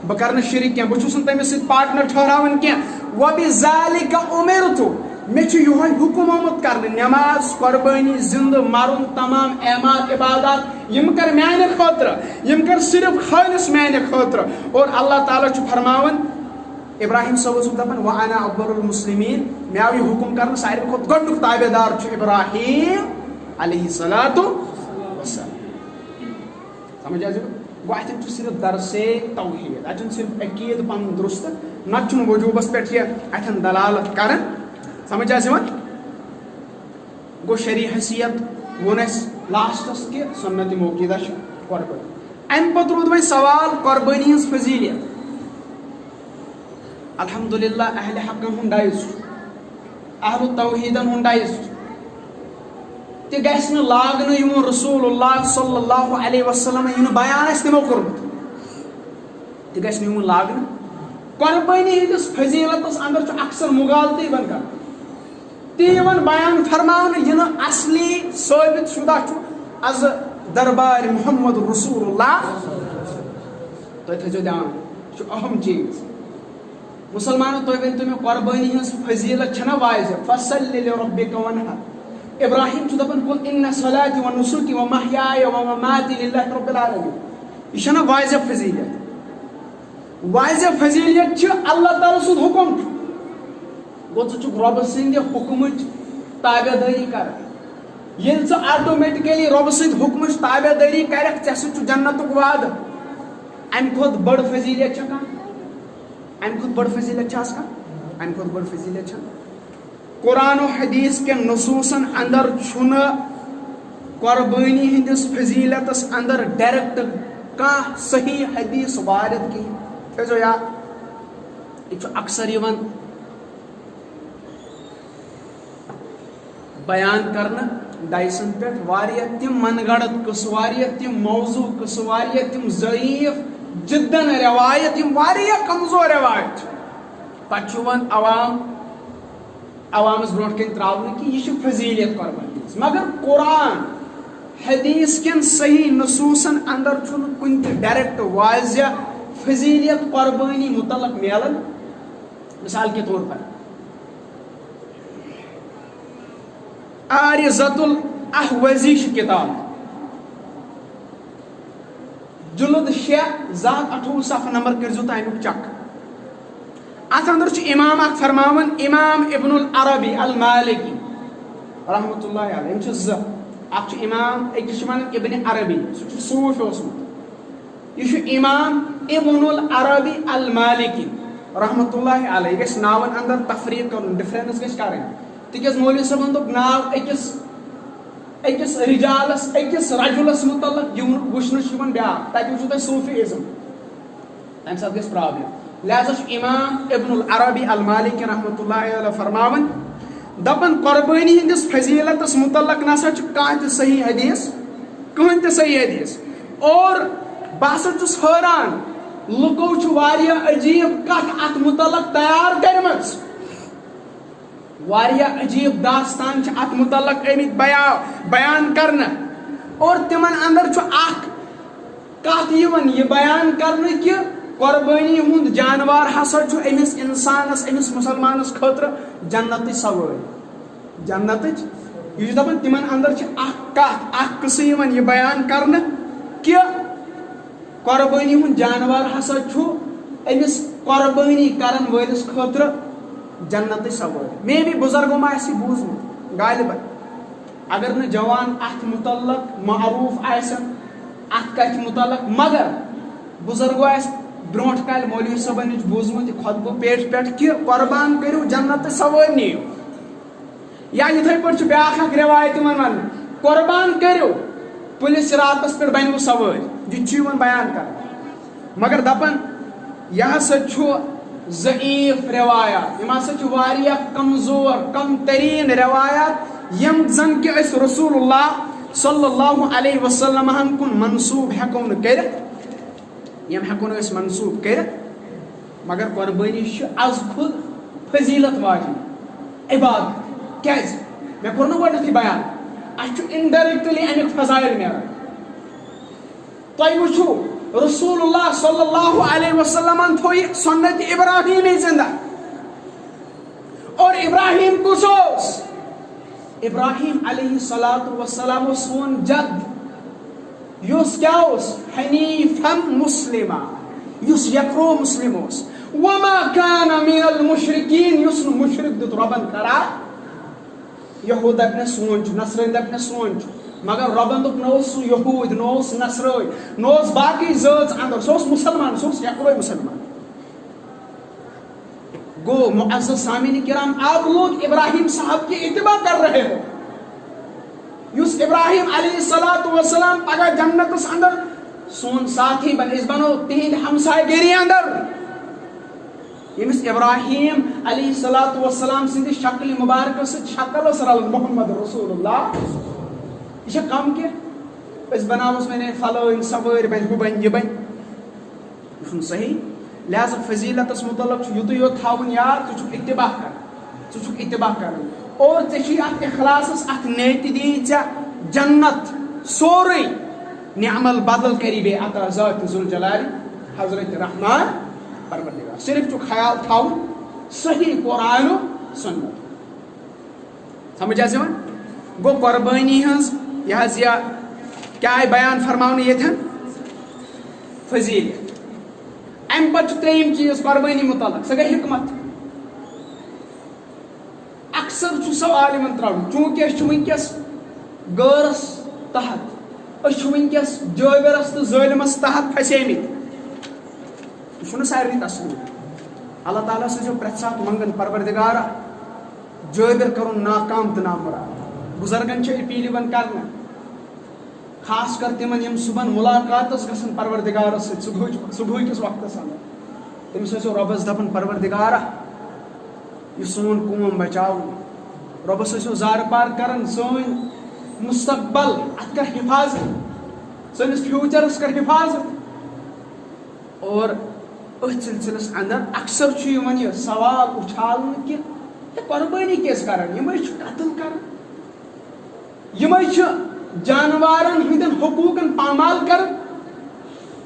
بہٕ کرٕ نہٕ شرک کینٛہہ، بہٕ چھُس نہٕ تٔمِس سۭتۍ پارٹنر ٹھہراوان کینٛہہ۔" "وبذالک امرت"، مےٚ چھُ یِہوٚے حکم آمُت کرنہٕ، نماز، قربٲنی، زندٕ مرُن، تمام اعمال عبادات، یِم کر میانہِ خٲطرٕ، یِم کر صرف خالص میانہِ خٲطرٕ۔ اور اللہ تعالیٰ چھُ فرماوان، ابراہیم صٲب اوسُکھ دپان، "وانا اول المسلمین"، مےٚ آو یہِ حکم کرنہٕ، ساروی کھۄتہٕ گۄڈٕنیُک تابع دار چھُ ابراہیم علیہ الصلوۃ والسلام۔ سمجھ آسہِ؟ گوٚو اتٮ۪ن چھُ صرف درسے توحید، اتٮ۪ن چھُ صرف عقیدٕ پنُن درست، نتہٕ چھُنہٕ وجوبس پٮ۪ٹھ یہِ اتٮ۪ن دلالت کران۔ سمجھ آسہِ یِوان؟ گوٚو شرعی حیثیت ووٚن اَسہِ لاسٹس کہِ سنت موقعہ چھُ قربٲنی۔ امہِ پتہٕ روٗد وۄنۍ سوال قربٲنی ہٕنٛز فضیلیت۔ الحمدللہ، اہل حقن ہُنٛد ڈایس چھُ، اہل توحیدن ہُنٛد ڈایس چھُ۔ تہِ گژھِ نہٕ لاگنہٕ، یِمو رسول اللہ صلی اللہ علیہ وسلم یہِ نہٕ بیان آسہِ تِمو کوٚرمُت، تہِ گژھِ نہٕ یِمن لاگنہٕ۔ قربٲنی ہٕنٛدِس فضیلتس اندر چھُ اکثر مغالطہٕ یِوان کرنہٕ۔ تہِ یِوان بیان فرماونہٕ، یہِ نہٕ اصلی ثٲبت شدہ چھُ از دربار محمد رسول اللہ۔ تُہۍ تھٲیزیو دھیان، یہِ چھُ اہم چیٖز۔ مسلمانو، تُہۍ ؤنۍ تو مےٚ، قربٲنی ہٕنٛز فضیلت چھنا واضح؟ "فصل لربک وانحر"۔ ابراہیم چھُ دپان، "قل ان صلاتی و نسکی و محیای و مماتی للہ رب العالمین"۔ یہِ چھنا واضح فضیلت؟ واضح فضیلت چھِ اللہ تعالیٰ سُنٛد حکم چھُ۔ گوٚو ژٕ چھُکھ رۄبہٕ سٕنٛدِ حُکمٕچ تابع دٲری کران۔ ییٚلہِ ژٕ آٹومیٹکلی رۄبہٕ سٕنٛدِ حُکمٕچ تابع دٲری کرکھ، ژےٚ سۭتۍ چھُ جنتُک وعدٕ۔ اَمہِ کھۄتہٕ بٔڑ فضیلت چھےٚ کانٛہہ؟ اَمہِ کھۄتہٕ بٔڑ فضیلت چھےٚ آز کانٛہہ؟ اَمہِ کھۄتہٕ بٔڑ فضیلت چھےٚ؟ قرآن و حدیث کٮ۪ن نصوٗصن اندر چھُنہٕ قربٲنی ہٕنٛدِس فضیلتس اندر ڈائریکٹ کانٛہہ صحیح حدیث وارد کِہیٖنۍ۔ تھٲیزیو یاد، یہِ چھُ اکثر یِوان بیان کرنہٕ ڈایسن پٮ۪ٹھ واریاہ تِم من گھڑت قصہٕ، واریاہ تِم موضوع قصہٕ، واریاہ تِم ضعیف جدن روایت، یِم واریاہ کمزور روایت چھِ۔ پتہٕ چھُ یِوان عوام، عوامس برونٛٹھ کَنہِ ترٛاونہٕ کہِ یہِ چھِ فضیلت قربٲنی ہٕنٛز۔ مگر قرآن حدیث کٮ۪ن صحیح نصوصن اندر چھُنہٕ کُنہِ تہِ ڈائریکٹ واضح فضیلت قربٲنی متعلق میلان۔ مثال کے طور پر، عارضۃ الاحوزی چھِ کتاب، جلد شےٚ، زٕ ہتھ اَٹھووُہ صفحہٕ نمبر، کٔرۍزیو تُہۍ امیُک چیک۔ اتھ اندر چھُ امام اکھ فرماوان، امام ابن العربی المالکی رحمۃ اللہ علیہ۔ یِم چھِ زٕ، اکھ چھُ امام، أکِس چھِ ونان ابن عربی، سُہ چھُ صوٗفۍ اوسمُت۔ یہِ چھُ امام ابن العربی المالکی رحمۃ اللہ علیہ۔ یہِ گژھِ ناون اندر تفریق کرُن، ڈفرنس گژھِ کرٕنۍ۔ تِکیازِ مولوی صٲبن دوٚپ ناو أکِس، أکِس رجالس، أکِس رجلس متعلق، یہِ وُچھنہٕ چھُ یِوان بیٛاکھ، تتہِ وُچھِو تُہۍ صوٗفی ازم۔ تَمہِ ساتہٕ گژھِ پرابلم۔ لہذا چھُ امام ابن العربی المالکی رحمۃ اللہ علیہ فرماوان، دپان، قربٲنی ہٕنٛدِس فضیلتس متعلق نسا چھُ کانٛہہ تہِ صحیح حدیث، کٕہٕنۍ تہِ صحیح حدیث۔ اور بہٕ ہسا چھُس حٲران، لُکو چھُ واریاہ عجیب کتھ اتھ متعلق تیار کٔرمٕژ۔ واریاہ عجیب داستان چھِ اتھ متعلق آمٕتۍ بیا-، بیان کرنہٕ، اور تِمن اندر چھُ اکھ کتھ یِوان یہِ بیان کرنہٕ کہِ قربٲنی ہُنٛد جانوار ہسا چھُ أمِس انسانس، أمِس مسلمانس خٲطرٕ جنتٕچ سوٲرۍ۔ جنتٕچ، یہِ چھُ دپان، تِمن اندر چھِ اکھ کتھ، اکھ قصہٕ یِوان یہِ بیان کرنہٕ کہِ قربٲنی ہُنٛد جانوار ہسا چھُ أمِس قربٲنی کرن وٲلِس خٲطرٕ جنتٕچ سوٲرۍ۔ مے بی بُزرگو ما آسہِ یہِ بوٗزمُت، غالباً۔ اگر نہٕ جوان اتھ متعلق معروف آسن، اتھ کتھِ متعلق، مگر بُزرگو آسہِ برونٛٹھ کالہِ مولوی صٲبن نِش بوٗزمُت یہِ خطبہٕ پیٹھ پٮ۪ٹھ کہِ قربان کٔرِو، جنتٕچ سوٲرۍ نِیِو۔ یا یِتھے پٲٹھۍ چھُ بیٛاکھ اکھ رِوایت یِوان وننہٕ، قربان کٔرِو، پُلہِ صراطس پٮ۪ٹھ بنِوٕ سوٲرۍ۔ یہِ تہِ چھُ یِوان بیان کرنہٕ۔ مگر دپان، یہِ ہسا چھُ ضعیف روایات، یِم ہسا چھِ واریاہ کمزور، کم ترین روایات، یِم زن کہِ أسۍ رسول اللہ صلی اللہ علیہ وسلم ہن کُن منسوب ہٮ۪کو نہٕ کٔرِتھ، یِم ہٮ۪کو نہٕ أسۍ منسوب کٔرِتھ۔ مگر قربٲنی چھِ از خود فضیلت واجب عبادت۔ کیازِ؟ مےٚ کوٚر نہٕ گۄڈنیتھٕے بیان، اَسہِ چھُ indirectly اَمیُک فضائل نیران۔ تۄہہِ وٕچھِو، رسول اللہ صلی اللہ علیہ وسلمن تھوو یہِ سنت ابراہیمی زندہ۔ اور ابراہیم کُس اوس؟ ابراہیم علیہ الصلوۃ والسلام اوس سون جد، یُس کیٛاہ اوس؟ حنیفا مسلما، یُس یکرو مسلم اوس۔ وما کان من المشرکین، یُس نہٕ مُشرک دیُت رۄبن قرار۔ یہود دپنس سون چھُ، نصرٲنۍ دپنس سون چھُ، مگر رۄبن دوٚپ نہ اوس سُہ یہود، نہ اوس نصرٲنۍ، نہ اوس باقٕے زٲژ اندر، سُہ اوس مسلمان، سُہ اوس یکروے مسلمان۔ گوٚو معزز سامعین کرام، آپ لوگ ابراہیم صاحب کی اتباع کر رہے ہو۔ یُس ابراہیم علیہ الصلوۃ والسلام پگاہ جنتس اندر سون ساتھی بن، أسۍ بنو تِہنٛدِ ہمسایہِ گٔری اندر۔ ییٚمِس ابراہیم علیہ الصلوۃ والسلام سٕنٛدِ شکلہِ مبارکہ سۭتۍ شکل ٲس رلان محمد رسول اللہ، یہِ چھا کم کینٛہہ؟ أسۍ بناووس وۄنۍ فلٲنۍ سوٲرۍ بنہِ، ہُہ بنہِ، یہِ بنہِ۔ یہِ چھُنہٕ صحیح۔ لہذا فضیلتس متعلق چھُ یُتُے یوت تھاوُن یاد، ژٕ چھُکھ اتباع کران، ژٕ چھُکھ اتباع کران۔ اور ژےٚ چھُے اتھ اخلاصس، اتھ نیتہِ دِیی ژےٚ جنت سورُے۔ نعم البدل کری بیٚیہِ عطا ذات ذوالجلال حضرت رحمان پروردگار۔ صرف چھُ خیال تھاوُن صحیح قرآن و سنت۔ سمجھ آسہِ یِوان؟ گوٚو قربٲنی ہٕنٛز یہِ حظ یہِ کیٛاہ آیہِ بیان فرماونہٕ ییٚتٮ۪ن؟ فضیلت۔ اَمہِ پتہٕ چھُ ترٛیٚیِم چیٖز قربٲنی مُتعلق، سۄ گٔے حکمت۔ اکثر چھُ سوال یِوان ترٛاونہٕ، چوٗنٛکہِ أسۍ چھِ وٕنکیٚس غٲرس تحت، أسۍ چھِ وٕنکیٚس جٲبرس تہٕ ظٲلمس تحت پھسیمٕتۍ۔ یہِ چھُنہٕ سارنٕے تسلیم۔ اللہ تعالیٰ سٕنٛز چھِ پرٛٮ۪تھ ساتہٕ منٛگان، پروردگارا، جٲبر کرُن ناکام تہٕ نامراد۔ بُزرگن چھِ اپیل یِوان کرنہٕ، خاص کر تِمن یِم صُبحن مُلاقاتس گژھن پروردگارس سۭتۍ صُبحٕچ، صُبحٕکِس وقتس اندر۔ تٔمِس ٲسِو رۄبس دپان، پروردگارا، یہِ سون قوم بچاوُن۔ رۄبس ٲسِو زارٕ پار کران، سٲنۍ مستقبل اتھ کر حفاظت، سٲنِس فیوچرس کر حفاظت۔ اور أتھۍ سلسلس اندر اکثر چھُ یِوان یہِ سوال اُچھالنہٕ کہِ، ہے، قربٲنی کیازِ کران؟ یِمے چھِ قتل کران، یِمے چھِ جانوارن ہٕنٛدٮ۪ن حقوٗقن پامال کران۔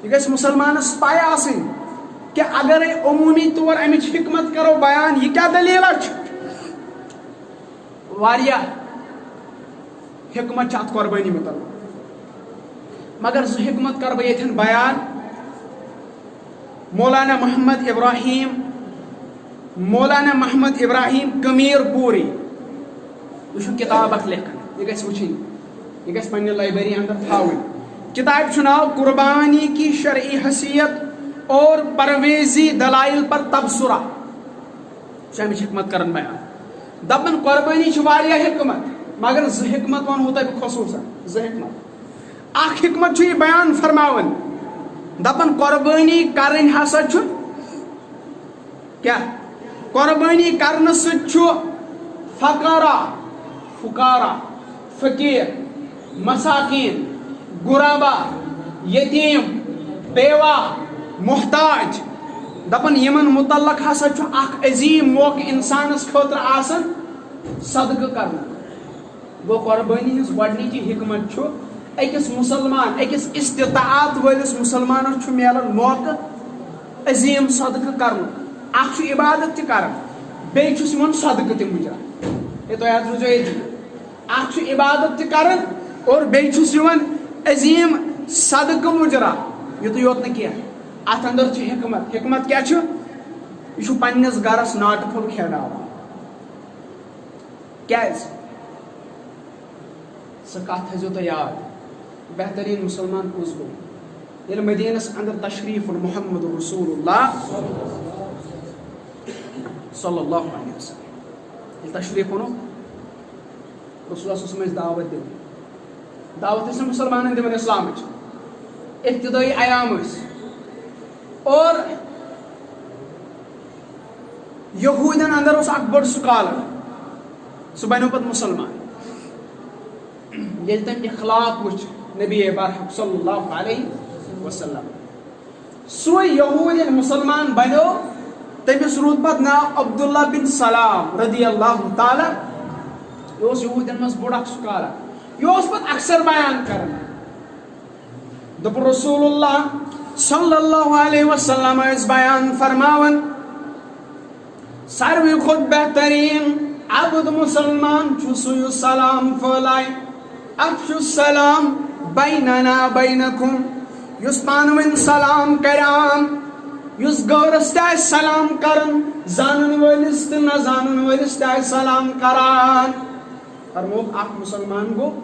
یہِ گژھِ مُسلمانس پَے آسٕنۍ کہِ اگرے عموٗمی طور امِچ حکمت کرو بیان، یہِ کیٛاہ دٔلیٖلہ چھِ؟ واریاہ حکمت چھِ اتھ قربٲنی مُتعلق، مگر زٕ حکمت کرٕ بہٕ ییٚتٮ۪ن بیان۔ مولانا محمد ابراہیم، مولانا محمد ابراہیم کمیر پوری، یہِ چھُ کِتاب اکھ لیکھان، یہِ گژھِ وٕچھِنۍ، یہِ گژھِ پننہِ لائبریری اندر تھاوٕنۍ۔ کِتابہِ چھُ ناو قربانی کی شرعی حیثیت اور پرویزی دلائل پر تبصرہ۔ چھُ اَمِچ حکمت کران بیان۔ دپان، قربٲنی چھِ واریاہ حکمت، مگر زٕ حکمت ونہو تۄہہِ بہٕ خصوٗصاً، زٕ حکمت۔ اکھ حکمت چھُ یہِ بیان فرماوان، دپان قربٲنی کرٕنۍ ہسا چھُ کیٛاہ؟ قربٲنی کرنہٕ سۭتۍ چھُ فقرا، فقارا، فقیٖر، مساکین، غربا، یتیٖم، بیوہ، محتاج، دپان یِمن متعلق ہسا چھُ اکھ عظیٖم موقعہٕ انسانس خٲطرٕ آسان صدقہٕ کرنُک۔ گوٚو، قۄربٲنی ہٕنٛز گۄڈٕنِچی حکمت چھُ أکِس مُسلمان، أکِس استطاعت وٲلِس مُسلمانَس چھُ میلان موقعہٕ عظیٖم صدقہٕ کرنُک۔ اکھ چھُ عبادت تہِ کران، بیٚیہِ چھُس یِوان صدقہٕ تہِ مُجرا۔ ہے، تۄہہِ حظ روٗزیو ییٚتی۔ اکھ چھُ عبادت تہِ کران اور بیٚیہِ چھُس یِوان عظیٖم صدقہٕ مُجرا۔ یُتُے یوت نہٕ کینٛہہ، اَتھ اندر چھِ حکمت۔ حکمت کیٛاہ چھُ؟ یہِ چھُ پننِس گرس ناٹہٕ پھوٚل کھیاناوان۔ کیٛازِ؟ سۄ کتھ تھٲیزیو تُہۍ یاد، بہتریٖن مُسلمان کُس گوٚو؟ ییٚلہِ مدیٖنس اندر تشریٖف اوٚن محمد رسول اللہ صلی اللہ علیہ وسلم، ییٚلہِ تشریٖف اوٚنُکھ، رسول اللہ صلی اللہ علیہ وسلم ٲسۍ دعوت دِوان، دعوت ٲسۍ نہٕ مُسلمانن دِوان اسلامٕچ، ابتدٲیی ایام ٲسۍ۔ اور یہوٗدٮ۪ن اندر اوس اکھ بوٚڑ سکالر، سُہ بنیو پتہٕ مُسلمان۔ ییٚلہِ تٔمۍ اخلاق وٕچھ نبی برحق صلی اللہ علیہ وسلم، سُے یہوٗد ییٚلہِ مُسلمان بنیو، تٔمِس روٗد پتہٕ ناو عبداللہ بن سلام رضی اللہ تعالیٰ۔ یہِ اوس یہوٗدٮ۪ن منٛز بوٚڑ اکھ سکالر۔ یہِ اوس پتہٕ اکثر بیان کران۔ دوٚپُن، رسول اللہ صلی اللہ علیہ وسلم ٲسۍ بیان فرماوان، ساروی کھۄتہٕ بہتریٖن عبد مُسلمان چھُ سُہ یُس سلام پھٲلایہِ۔ افشوا السلام بیننا بینکم، یُس پانہٕ ؤنۍ سلام کران، یُس غٲرس تہِ آسہِ سلام کران، زانن وٲلِس تہٕ نہ زانن وٲلِس تہِ آسہِ سلام کران۔ فرمووُکھ، اکھ مُسلمان گوٚو،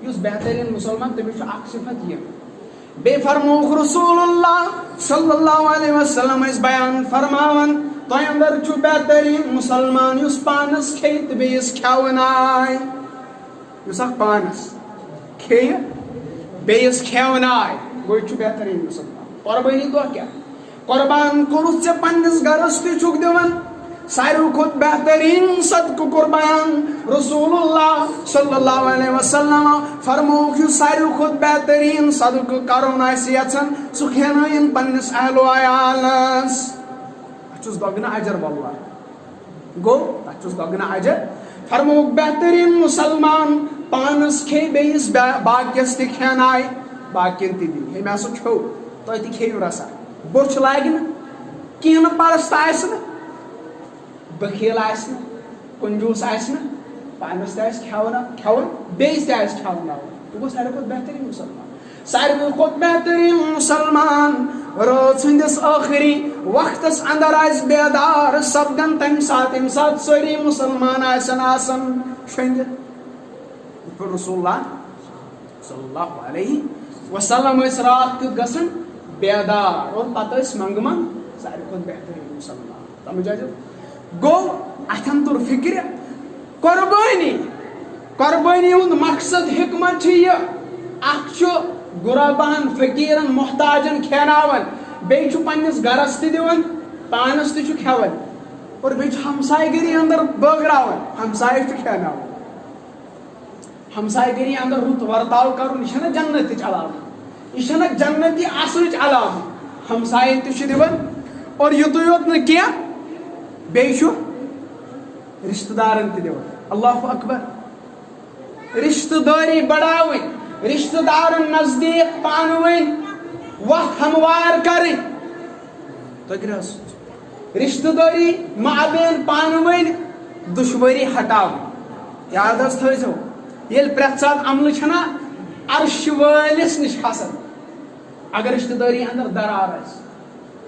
یُس بہتریٖن مُسلمان، تٔمِس چھُ اکھ صفت یہِ۔ بیٚیہِ فرمووُکھ رسول اللہ صلی اللہ علیہ وسلم ٲسۍ بیان فرماوان، تۄہہِ اندر چھُ بہتریٖن مُسلمان یُس پانس کھیٚیہِ تہٕ بیٚیِس کھیاونایہِ۔ یُس اکھ پانس کھیٚیہِ، بیٚیِس کھیاونایہِ، گوٚو یہِ چھُ بہتریٖن مُسلمان۔ قۄربٲنی دۄہ کیٛاہ؟ قۄربان کوٚرُتھ ژےٚ پننِس گرس تہِ چھُکھ دِوان۔ ساروی کھۄتہٕ بہتریٖن صدقہٕ قۄربان رسول اللہ صلی اللہ علیہ وسلم فرمووُکھ، یُس ساروی کھۄتہٕ بہتریٖن صدقہٕ کرُن آسہِ یژھان، سُہ کھیانٲیِن پننِس اہل و عیالس۔ اتھ چھُس دۄگنہٕ اجر واللہ۔ گوٚو، تتھ چھُس دۄگنہٕ اجر۔ فرمووُکھ، بہتریٖن مُسلمان پانس کھیٚیہِ، بیٚیِس با-، باقیس تہِ کھیانایہِ، باقین تہِ دِیہِ۔ ہے، مےٚ ہسا کھیوٚو، تۄہہِ تہِ کھیٚیِو رسا۔ بوٚچھ لاگہِ نہٕ، کینہہ نہٕ پرست آسہِ نہٕ، بخیل آسہِ نہٕ، کنجوٗس آسہِ نہٕ، پانس تہِ آسہِ کھیاونا-، کھیوُن، بیٚیِس تہِ آسہِ کھیاوناوُن۔ یہِ گوٚو ساروی کھۄتہٕ بہتریٖن مُسلمان۔ ساروی کھۄتہٕ بہتریٖن مُسلمان رٲژ ہٕنٛدِس ٲخری وقتس اندر آسہِ بیدار سپدان، تمہِ ساتہٕ، ییٚمہِ ساتہٕ سٲری مُسلمان آسن آسان شۄنٛگِتھ۔ یِتھ پٲٹھۍ رسول اللہ صلی اللہ علیہ وسلم ٲسۍ راتھ کیُتھ گژھان بیدار اور پتہٕ ٲسۍ منٛگہٕ منٛگ ساروی کھۄتہٕ بہتریٖن مُسلمان۔ سمجھ آیہِ؟ گوٚو، اتھن توٚر فکرِ، قۄربٲنی، قۄربٲنی ہُنٛد مقصد، حکمت چھُ یہِ، اکھ چھُ غرباہن، فقیرن، محتاجن کھیاناوان، بیٚیہِ چھُ پننِس گرس تہِ دِوان، پانس تہِ چھُ کھٮ۪وان، اور بیٚیہِ چھُ ہمسایہِ گٔری اندر بٲگراوان، ہمسایہِ چھُ کھیاناوان۔ ہمسایہِ گٔری اندر رُت ورتاو کرُن، یہِ چھنہ جنتٕچ علامت، یہِ چھنہ جنتی آسنٕچ علامت۔ ہمساین تہِ چھُ دِوان، اور یُتُے یوت نہٕ کینٛہہ، بیٚیہِ چھُ رشتہٕ دارن تہِ دِوان۔ اللہ اکبر۔ رشتہٕ دٲری بڑاوٕنۍ، رشتہٕ دارن نزدیٖک پانہٕ ؤنۍ وتھ ہموار کرٕنۍ۔ تۄہہِ کیٛاہ حظ؟ رشتہٕ دٲری مابین پانہٕ ؤنۍ دُشوٲری ہٹاوٕنۍ۔ یاد حظ تھٲیزیو، ییٚلہِ پرٛٮ۪تھ ساتہٕ عملہٕ چھَنا عرشہِ وٲلِس نِش کھسان، اگر رشتہٕ دٲری اندر درار آسہِ،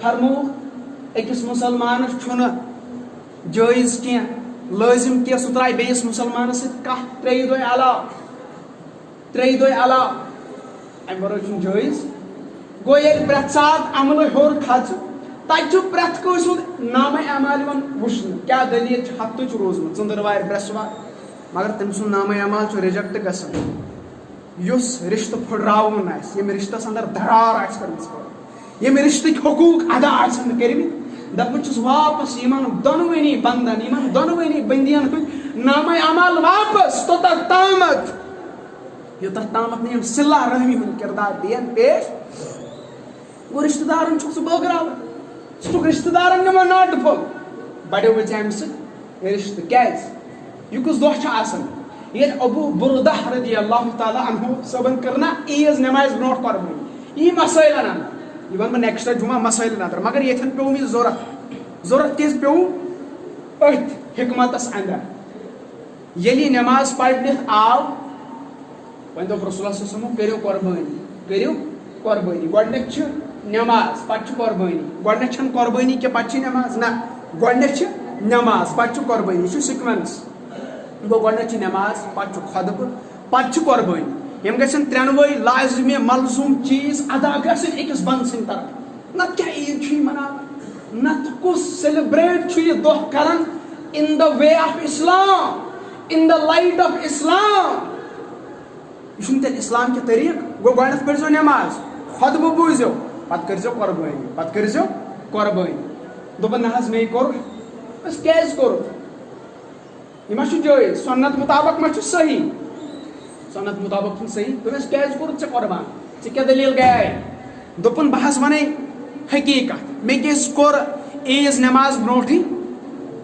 فرمووُکھ، أکِس مُسلمانس چھُنہٕ جٲیز کینٛہہ، لٲزِم کینٛہہ، سُہ ترٛایہِ بیٚیِس مُسلمانس سۭتۍ کتھ ترٛیٚیہِ دۄہہِ علاوٕ، ترٛیٚیہِ دۄہہِ علاوٕ۔ امہِ ورٲے چھُنہٕ جٲیز۔ گوٚو، ییٚلہِ پرٛٮ۪تھ ساتہٕ عملہٕ ہیوٚر کھژٕ، تتہِ چھُ پرٛٮ۪تھ کٲنٛسہِ ہُنٛد نامہ اعمال یِوان وٕچھنہٕ، کیٛاہ دٔلیٖل چھِ، ہفتہٕ چھُ روٗزمُت، ژٔنٛدٕروارِ، برٛٮ۪سوار، مگر تٔمۍ سُنٛد نامہ اعمال چھُ ریجیکٹ گژھان۔ یُس رشتہٕ پھٕٹراوُن آسہِ، ییٚمۍ رشتس اندر درار آسہِ کٔرمٕژ پٲدٕ، ییٚمہِ رِشتٕکۍ حقوٗق ادا آسن نہٕ کٔرمٕتۍ، دَپان چھُس واپس یِمن دۄنوٕنی بندن، یِمن دۄنوٕنی بندین ہٕنٛدۍ نامہ اعمال واپس توٚتتھ تامَتھ، یوٚتتھ تامَتھ نہٕ یِم صلہ رحمی ہُنٛد کردار دِین پیش۔ گوٚو رِشتہٕ دارن چھُکھ ژٕ بٲگراوان، ژٕ چھُکھ رِشتہٕ دارن نِوان ناٹہٕ پھوٚل، بڑیو ژےٚ اَمہِ سۭتۍ رِشتہٕ۔ کیازِ؟ یہِ کُس دۄہ چھُ آسان ییٚلہِ ابو بردہ رضی اللہ تعالیٰ عنہ صٲبن کٔر نا عیٖز نمازِ برونٛٹھ قۄربٲنی؟ یی مسٲیلن اندر، یہِ وَنہٕ بہٕ نیکسٹ جمعہ مسٲیلن اندر، مگر ییٚتھٮ۪ن پیوٚو مےٚ ضوٚرتھ۔ ضوٚرتھ کیازِ پیوٚو؟ أتھۍ حکمتس اندر۔ ییٚلہِ یہِ نماز پرنہِ آو، وۄنۍ دوٚپ رسول اللہ صلی اللہ علیہ وسلمو، "کٔرِو قۄربٲنی، کٔرِو قۄربٲنی۔" گۄڈٕنیتھ چھِ نماز، پتہٕ چھِ قۄربٲنی۔ گۄڈٕنیتھ چھَنہٕ قۄربٲنی کینٛہہ، پتہٕ چھِ نماز۔ نہ، گۄڈٕنیتھ چھِ نماز، پتہٕ چھِ قۄربٲنی۔ یہِ چھُ سیکوینس۔ گوٚو، گۄڈٕنیتھ چھِ نماز، پتہٕ چھُ خطبہٕ، پتہٕ چھِ قۄربٲنی۔ یِم گژھن ترٛٮ۪نوَے لازمی ملزوم چیٖز ادا گژھٕنۍ أکِس بندٕ سٕنٛدِ طرفہٕ۔ نتہٕ کیٛاہ عیٖد چھُ یہِ مناوان؟ نتہٕ کُس سیلیبریٹ چھُ یہِ دۄہ کران in the way of Islam, in the light of Islam؟ یہِ چھُنہٕ تیٚلہِ اسلام کہِ طریٖقہٕ۔ گوٚو، گۄڈٕنٮ۪تھ پٔرۍزیو نٮ۪ماز، خۄطبہٕ بوٗزِو، پتہٕ کٔرۍزیو قۄربٲنی، پتہٕ کٔرۍزیو قۄربٲنی۔ دوٚپُن، "نہ حظ، مے کوٚر۔" بس، کیٛازِ کوٚرُتھ؟ یہِ ما چھُ جٲیِز؟ سُنت مُطابق ما چھُ صحیح؟ سُنت مُطابق چھُنہٕ صحیح۔ دوٚپمَس، "کیٛازِ کوٚرُتھ ژےٚ قۄربان؟ ژےٚ کیٛاہ دٔلیٖل گٔیے؟" دوٚپُن، "بہٕ حظ وَنے حقیٖقت، مےٚ کیٛازِ کوٚر عیٖز نٮ۪ماز برونٛٹھٕے؟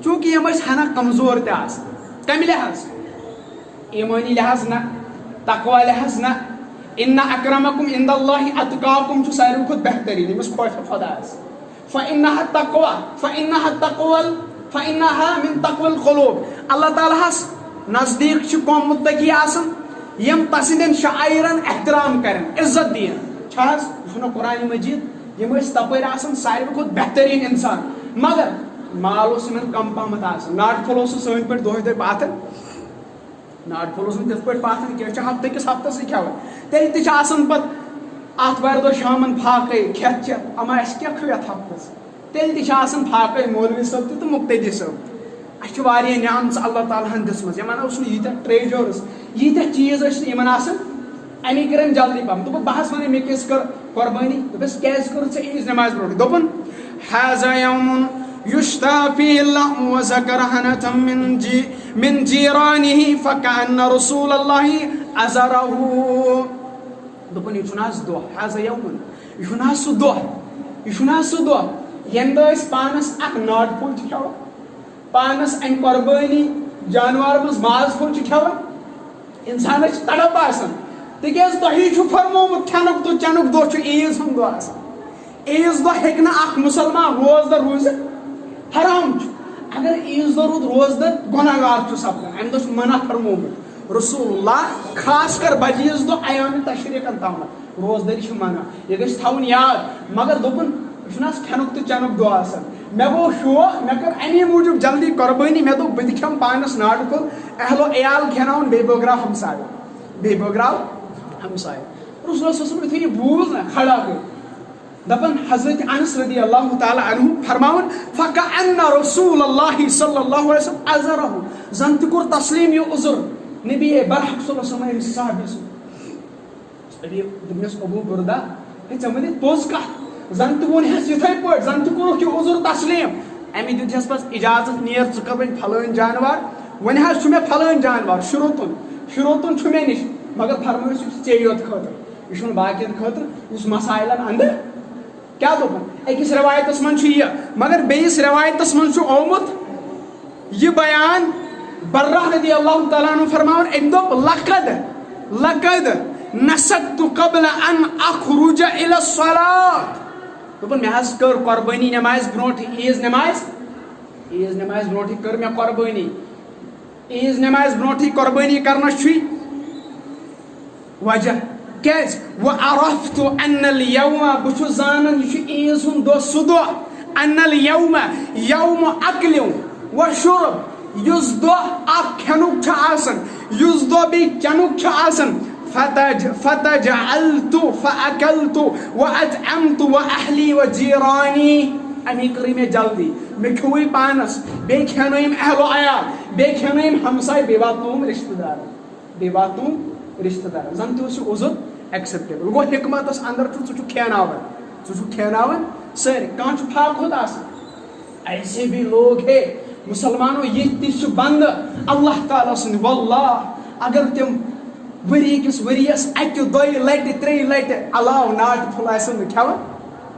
چوٗنٛکہِ یِم ٲسۍ ہنا کمزور تہِ آسان۔" کَمہِ لحاظ؟ ایٖمٲنی لحاظ نہ، تقوی لحاظ نہ۔ "ان اکرمکم عند اللہ اتقاکم" چھُ ساروی کھۄتہٕ بہتریٖن، ییٚمِس خۄش چھُ خۄدایَس۔ "فانہا تقوی، فانہا تقوی، فانہا من تقوی القلوب۔" اللہ تعالیٰ ہَس نزدیٖک چھِ کۄم مُتقی آسان، یِم تسٕنٛدٮ۪ن شعائرن احترام کرن، عزت دِین۔ چھا حظ؟ یہِ چھُنہ قرآن مجید، یِم ٲسۍ تپٲرۍ آسان ساروی کھۄتہٕ بہتریٖن انسان، مگر مال اوس یِمن کم پہمتھ آسان۔ ناٹہٕ پھوٚل اوس نہٕ سٲنۍ پٲٹھۍ دۄہے دۄہے پاتھن۔ ناٹہٕ پھوٚل اوس نہٕ تِتھ پٲٹھۍ پاتھن کینٛہہ، چھِ ہفتہٕ کِس ہفتس تہِ کھٮ۪وان۔ تیٚلہِ تہِ چھِ آسان پتہٕ آتھوارِ دۄہ شامن فاقے کھٮ۪تھ چٮ۪تھ، اما اَسہِ کیٛاہ کھیوٚو یتھ ہفتس؟ تیٚلہِ تہِ چھِ آسان فاقے مولوی صٲب تہِ تہٕ مُقتدی صٲب تہِ۔ اَسہِ چھِ واریاہ نعمژٕ اللہ تعالیٰ ہن دِژمٕژ، یِمن اوس نہٕ ییٖتیٛاہ ٹریجٲرٕس، ییٖتیٛاہ چیٖز ٲسۍ نہٕ یِمن آسان۔ اَمی کٔرۍ أمۍ جلدی پہم۔ دوٚپُکھ، "بہٕ حظ وَنَے، مےٚ کیٛازِ کٔر قۄربٲنی؟" دوٚپُس، "کیٛازِ کٔرٕتھ ژےٚ عیٖذ نٮ۪مازِ برونٛٹھٕے؟" دوٚپُن، "هذا يوم يشتى فيه اللأم وذكر هنة من جي-، من جيرانه فكأن رسول الله أزره." دوٚپُن، "یہِ چھُنہٕ حظ دۄہ، هذا يوم، یہِ چھُنہٕ حظ سُہ دۄہ، یہِ چھُنہٕ حظ سُہ دۄہ، ییٚمہِ دۄہ أسۍ پانَس اَکھ ناٹہٕ پھوٚل چھِ کھٮ۪وان؟" پانس امہِ قۄربٲنی جانور منٛز ماز پھوٚل چھُ کھٮ۪وان، انسانس چھِ تڑپ آسان، تِکیازِ تۄہی چھُ فرمومُت، کھٮ۪نُک تہٕ چٮ۪نُک دۄہ چھُ عیٖد ہُنٛد دۄہ آسان۔ عیٖذ دۄہ ہیٚکہِ نہٕ اکھ مُسلمان روزدر روٗزِتھ، حرام چھُ۔ اگر عیٖذ دۄہ روٗد روزدر، گۄناہ گار چھُ سپدان۔ امہِ دۄہ چھُ منع فرمومُت رسول اللہ، خاص کر بجہِ عیٖذ دۄہ ایام تشریقن تامتھ۔ روزدٲری چھِ منع، یہِ گژھِ تھاوُن یاد۔ مگر دوٚپُن، یہِ چھُنہٕ حظ کھٮ۪نُک تہٕ چٮ۪نُک دۄہ آسان۔ مےٚ گوٚو شوق، مےٚ کٔر اَمی موٗجوٗب جلدی قۄربٲنی۔ مےٚ دوٚپ، بہٕ تہِ کھٮ۪مہٕ پانَس ناٹہٕ پھوٚل، اہل و عیال کھٮ۪ناوُن، بیٚیہِ بٲگراو ہمسایہِ، بیٚیہِ بٲگراو ہمسایہِ۔ رسول صلی اللہ علیہ وسلم یُتھُے یہِ بوٗز نہ، کھڑا گٔے۔ دَپان حضرت انس رضی اللہ تعالیٰ عنہ فرماوان، "فکأن رسول اللہ صلی اللہ علیہ وسلم عذرہ"، زن تہِ کوٚر تسلیم یہِ عذر نبی برحق صلی اللہ علیہ وسلم أمِس صحابی سُنٛد۔ أمۍ دوٚپنَس، "ابو بردہ، ہے، ژےٚ وَنے پوٚز کَتھ، زَن تہِ ووٚنہَس یِتھَے پٲٹھۍ، زَن تہِ کوٚرُکھ یہِ عذر تسلیٖم۔" أمۍ دیُت یَس پَتہٕ اِجازت، "نیر ژٕ کَر وۄنۍ پھلٲنۍ جانوار، وۄنۍ حظ چھُ مےٚ پھلٲنۍ جانوار شروٗتُن، شروٗتُن چھُ مےٚ نِش، مگر فرمٲیِو سُہ چھُ ژےٚ یوت خٲطرٕ، یہِ چھُنہٕ باقیَن خٲطرٕ، یُس مسائلَن اَندٕ۔" کیٛاہ دوٚپُن؟ أکِس رِوایتَس منٛز چھُ یہِ، مگر بیٚیِس رِوایتَس منٛز چھُ آمُت، یہِ بیان برہ رضی اللہ تعالیٰ عنہ فرماوان، أمۍ دوٚپ، "لقد، لقد نسکت قبل ان اخرج الی الصلاۃ"۔ دوٚپُن، "مےٚ حظ کٔر قۄربٲنی نمازِ برونٛٹھٕے، عیٖذ نمازِ، عیٖذ نمازِ برونٛٹھٕے کٔر مےٚ قۄربٲنی، عیٖذ نمازِ برونٛٹھٕے قۄربٲنی کرنَس چھُے وجہ کیٛازِ؟ وعرفت ان الیوم، بہٕ چھُس زانان یہِ چھُ عیٖذ ہُنٛد دۄہ، سُہ دۄہ، ان الیوم یوم اکل و شرب، یُس دۄہ اکھ کھٮ۪نُک چھُ آسان، یُس دۄہ بیٚیہِ چٮ۪نُک چھُ آسان، فتج-، فتجعلت فاکلت واطعمت واہلی وجیرانی، اَمی کٔرٕے مےٚ جلدی، مےٚ کھیوٚوُے پانَس، بیٚیہِ کھٮ۪نٲیِم اہل و عیال، بیٚیہِ کھٮ۪نٲیِم ہمساے، بیٚیہِ واتنووُم رِشتہٕ دارَن۔ بیٚیہِ واتنووُم رِشتہٕ دارَن۔ زَن تہِ اوس یہِ عذر ایکسیپٹیبل۔ گوٚو، حکمتَس اندر چھُ، ژٕ چھُکھ کھیاناوان۔ ژٕ چھُکھ کھیاناوان سٲری، کانٛہہ چھُ فاقہٕ ہوٚت آسان۔ ایسے بھی لوگ ہے، مسلمانو، یِتھۍ تہِ چھِ بندٕ اللہ تعالیٰ سٕنٛدۍ۔ واللہ، اگر تِم ؤری کِس ؤریَس اَکہِ دۄیہِ لٹہِ، ترٛیٚیہِ لٹہِ علاوٕ ناٹہِ پھوٚل آسن نہٕ کھٮ۪وان،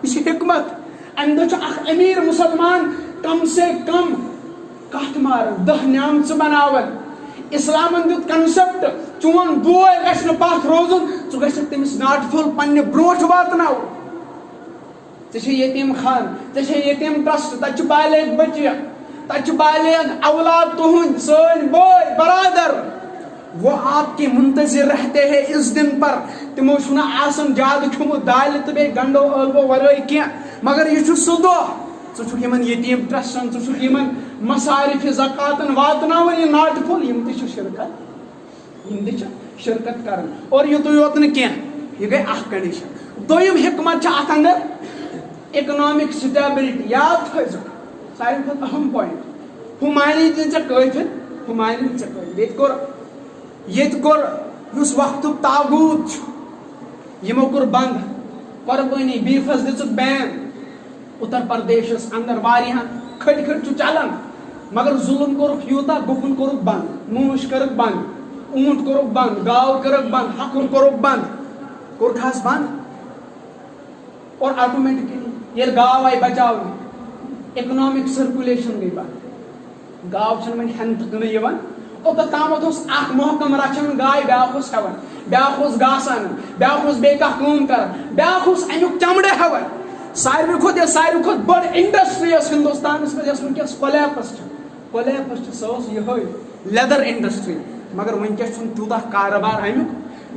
یہِ چھِ حکمت۔ اَمہِ دۄہ چھُ اکھ امیر مسلمان کم سے کم کتھ ماران، دہ نعمژٕ بناوان۔ اسلامن دیُت concept، چون بوے گژھِ نہٕ پتھ روزُن، ژٕ گژھکھ تٔمِس ناٹہِ پھوٚل پننہِ برونٛٹھ واتناوُن۔ ژےٚ چھے یتیٖم خانہٕ، ژےٚ چھے یتیٖم ٹرسٹ، تتہِ چھِ بالغ بچہِ، تتہِ چھِ بالغ اولاد تُہنٛدۍ، سٲنۍ بٲے برادر۔ وہ آپ کے منتظر رہتے ہیں اس دن پر۔ تِمو چھُنہٕ آسان زیادٕ کھیوٚمُت دالہِ تہٕ بیٚیہِ گنڈو ٲلوٕ ورٲے کینٛہہ، مگر یہِ چھُ سُہ دۄہ۔ ژٕ چھُکھ یِمن یتیٖم ٹرسٹن، ژٕ چھُکھ یِمن مصارف زکاتن واتناوان یہِ ناٹہِ پھوٚل، یِم تہِ چھِ شرکت، یِم تہِ چھِ شرکت کران۔ اور یُتُے یوت نہٕ کینٛہہ، یہِ گٔے اکھ condition۔ دوٚیِم حکمت چھِ اتھ اندر economic stability۔ یاد تھٲیزیو، ساروی کھۄتہٕ اہم point، ہُہ معنی دِن ژےٚ کٲفِتھ، ہُہ معنی دِن ژےٚ کٲفِتھ۔ ییٚتہِ کوٚر، ییٚتہِ کوٚر یُس وقتُک طاغوت چھُ، یِمو کوٚر بنٛد قۄربٲنی، بیٖفَس دِژٕکھ ban۔ اُتر پردیشَس اندر واریاہَن کھٔٹۍ کھٔٹۍ چھُ چلان، مگر ظُلُم کوٚرُکھ یوٗتاہ، گُپُن کوٚرُکھ بنٛد، موٗش کٔرٕکھ بنٛد، اوٗنٹ کوٚرُکھ بنٛد، گاو کٔرٕکھ بنٛد، ہَکھُر کوٚرُکھ بنٛد، کوٚرُکھ حظ بنٛد۔ اور automatically ییٚلہِ گاو آیہِ بچاونہٕ، economic circulation گٔے بنٛد۔ گاو چھنہٕ وۄنۍ ہٮ۪نہٕ تہٕ کٕنہٕ یِوان۔ اوٚتتھ تامَتھ اوس اکھ محکم رچھان گاے، بیٛاکھ اوس ہٮ۪وان، بیٛاکھ اوس گاسہٕ انان، بیٛاکھ اوس بیٚیہِ کانٛہہ کٲم کران، بیٛاکھ اوس امیُک چمڑٕ ہٮ۪وان۔ ساروی کھۄتہٕ، یۄس ساروی کھۄتہٕ بٔڑ industry ٲس ہندوستانس منٛز، یۄس وٕنکیٚس collapse چھِ، collapse چھِ، سۄ ٲس یِہوٚے leather industry۔ مگر وٕنکیٚس چھُنہٕ تیوٗتاہ کارٕبار امیُک۔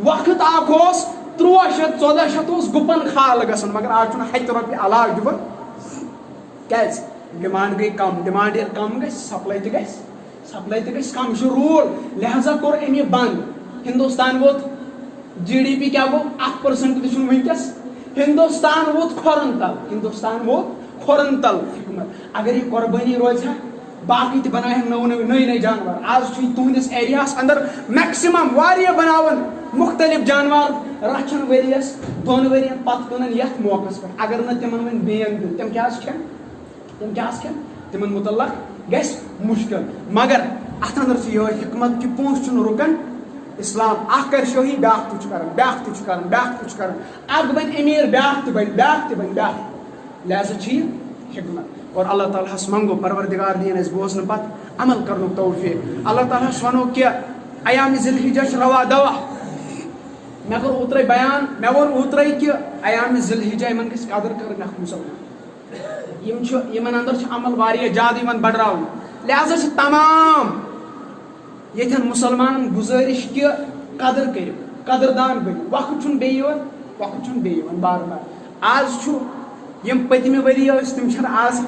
وقت اکھ اوس، ترٛوٚوُہ شیٚتھ، ژۄداہ شیٚتھ اوس گُپن خال گژھان، مگر آز چھُنہٕ ہتہِ رۄپیہِ علاوٕ دِوان۔ کیازِ؟ Demand گٔے کم، demand ییٚلہِ کم گژھِ، supply تہِ گژھِ، supply تہِ گژھِ کم، یہِ چھُ rule۔ لہذا کوٚر أمۍ یہِ بنٛد۔ ہندوستان ووت، GDP کیٛاہ گوٚو؟ اکھ percent تہِ چھُنہٕ وٕنکیٚس۔ ہندوستان ووت کھۄرن تل، ہندوستان ووت کھۄرن تل۔ حکمت، اگر یہِ قۄربٲنی روزِ ہا، باقٕے تہِ بناوہن نٔو نٔو، نٔے نٔے جانور۔ آز چھُ تُہنٛدِس ایریاہس اندر maximum واریاہ بناوان مختلف جانور، رچھان ؤریس دۄن ؤرین پتہٕ کٕنان یتھ موقعس پٮ۪ٹھ۔ اگر نہٕ تِمن وۄنۍ ban دِن، تِم کیٛاہ آسہِ کھٮ۪ن؟ تِم کیٛاہ آسہِ کھٮ۪ن؟ تِمن متعلق گژھِ مشکل۔ مگر اتھ اندر چھِ یِہوٚے حکمت کہِ پونٛسہٕ چھُنہٕ رُکان۔ اسلام اکھ کرِ شٲہی، بیٛاکھ تہِ چھُ کران، بیٛاکھ تہِ چھُ کران، بیٛاکھ تہِ چھُ کران۔ اکھ بنہِ امیر، بیٛاکھ تہِ بنہِ، بیٛاکھ تہِ بنہِ، بیٛاکھ۔ لہذا چھِ یہِ حکمت۔ اور اللہ تعالیٰ ہس منگو، پروردگار دِیِن اسہِ بوزنہٕ پتہٕ عمل کرنُک توفیق۔ اللہ تعالیٰ ہس ونو کہِ ایام ذی الحجہ چھِ روا دوا۔ مےٚ کوٚر اوترے بیان، مےٚ ووٚن اوترے کہِ ایام ذی الحجہ یِمن گژھِ قدر کرٕنۍ اکھ مسلمان۔ یِم چھِ، یِمن اندر چھُ عمل واریاہ زیادٕ یِوان بڑراونہٕ۔ لہذا چھِ تمام ییٚتھٮ۪ن مسلمانن گزٲرش کہِ قدر کٔرِو، قدردان بٔنِو۔ وقت چھُنہٕ بیٚیہِ یِوان، وقت چھُنہٕ بیٚیہِ یِوان بار بار۔ آز چھُ، یِم پٔتمہِ ؤری ٲسۍ، تِم چھِنہٕ آز،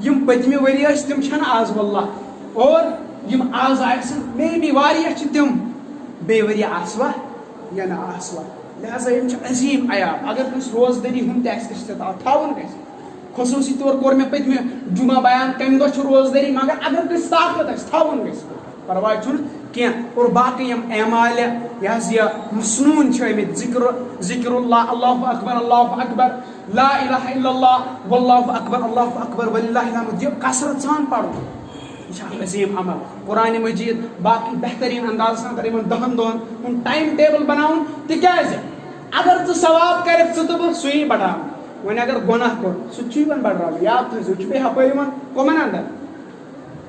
یِم پٔتمہِ ؤری ٲسۍ، تِم چھِنہٕ آز واللہ۔ اور یِم آز آسن، مے بی واریاہ چھِ تِم بیٚیہِ ؤری آسوا یا نہ آسوا۔ لہذا یِم چھِ عظیٖم ایام۔ اگر کٲنٛسہِ روزدٲری ہُنٛد تہِ آسہِ استطاعت، تھاوُن گژھِ۔ خصوٗصی طور کوٚر مےٚ پٔتمہِ جمعہ بیان، کَمہِ دۄہ چھِ روزدٲری، مگر اگر کٲنٛسہِ طاقت آسہِ، تھاوُن گژھِ، پرواے چھُنہٕ کینٛہہ۔ اور باقٕے یِم اعمالہِ، یہِ حظ یہِ مسنوٗن چھِ آمٕتۍ، ذکر، ذکر اللہ، اللہ اکبر، اللہ اکبر، لا الہ الا اللہ، واللہ اکبر، اللہ اکبر، وللہ الحمد، یہِ کثرت سان پرُن۔ یہِ چھُ اکھ عظیٖم عمل۔ قرآن مجید باقٕے بہتریٖن اندازس اندر یِمن دہن دۄہن ہُنٛد time table بناوُن، تِکیازِ اگر ژٕ ثواب کرکھ، ژٕ تہٕ بہٕ، سُے بڑاوُن۔ وۄنۍ اگر گۄناہ کوٚر، سُہ تہِ چھُ یِوان بڑراونہٕ۔ یاد تھٲیزیو، چھُ بیٚیہِ ہپٲرۍ یِوان کۄمن اندر؟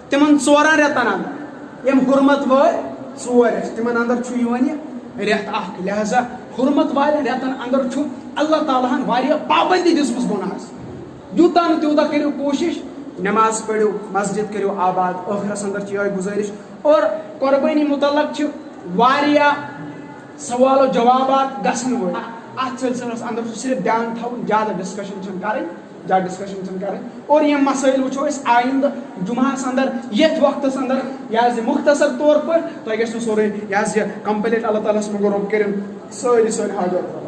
تِمن ژورن رٮ۪تن اندر، یِم حرمت وٲلۍ ژور ٲسۍ، تِمن اندر چھُ یِوان یہِ رٮ۪تھ اکھ۔ لہذا حرمت والٮ۪ن رٮ۪تن اندر چھُ اللہ تعالیٰ ہن واریاہ پابندی دِژمٕژ گۄناہس۔ یوٗتاہ نہٕ تیوٗتاہ کٔرِو کوٗشِش، نماز پٔرِو، مسجد کٔرِو آباد، ٲخرس اندر چھِ یِہوٚے گُزٲرِش۔ اور قۄربٲنی متعلق چھِ واریاہ سوال و جوابات گژھن وٲلۍ۔ اتھ سلسلس اندر چھُ صرف دیان تھاوُن، زیادٕ discussion چھنہٕ کرٕنۍ، زیادٕ discussion چھنہٕ کرٕنۍ۔ اور یِم مسٲیل وٕچھو أسۍ آیندٕ جمعہس اندر، یتھ وقتس اندر، یہِ حظ یہِ مختصر طور پٲٹھۍ، تۄہہِ گژھِ نہٕ سورُے یہِ حظ یہِ complete۔ اللہ تعالیٰ ہس منٛگو رۄب کٔرِن سٲری سٲنۍ حاجت۔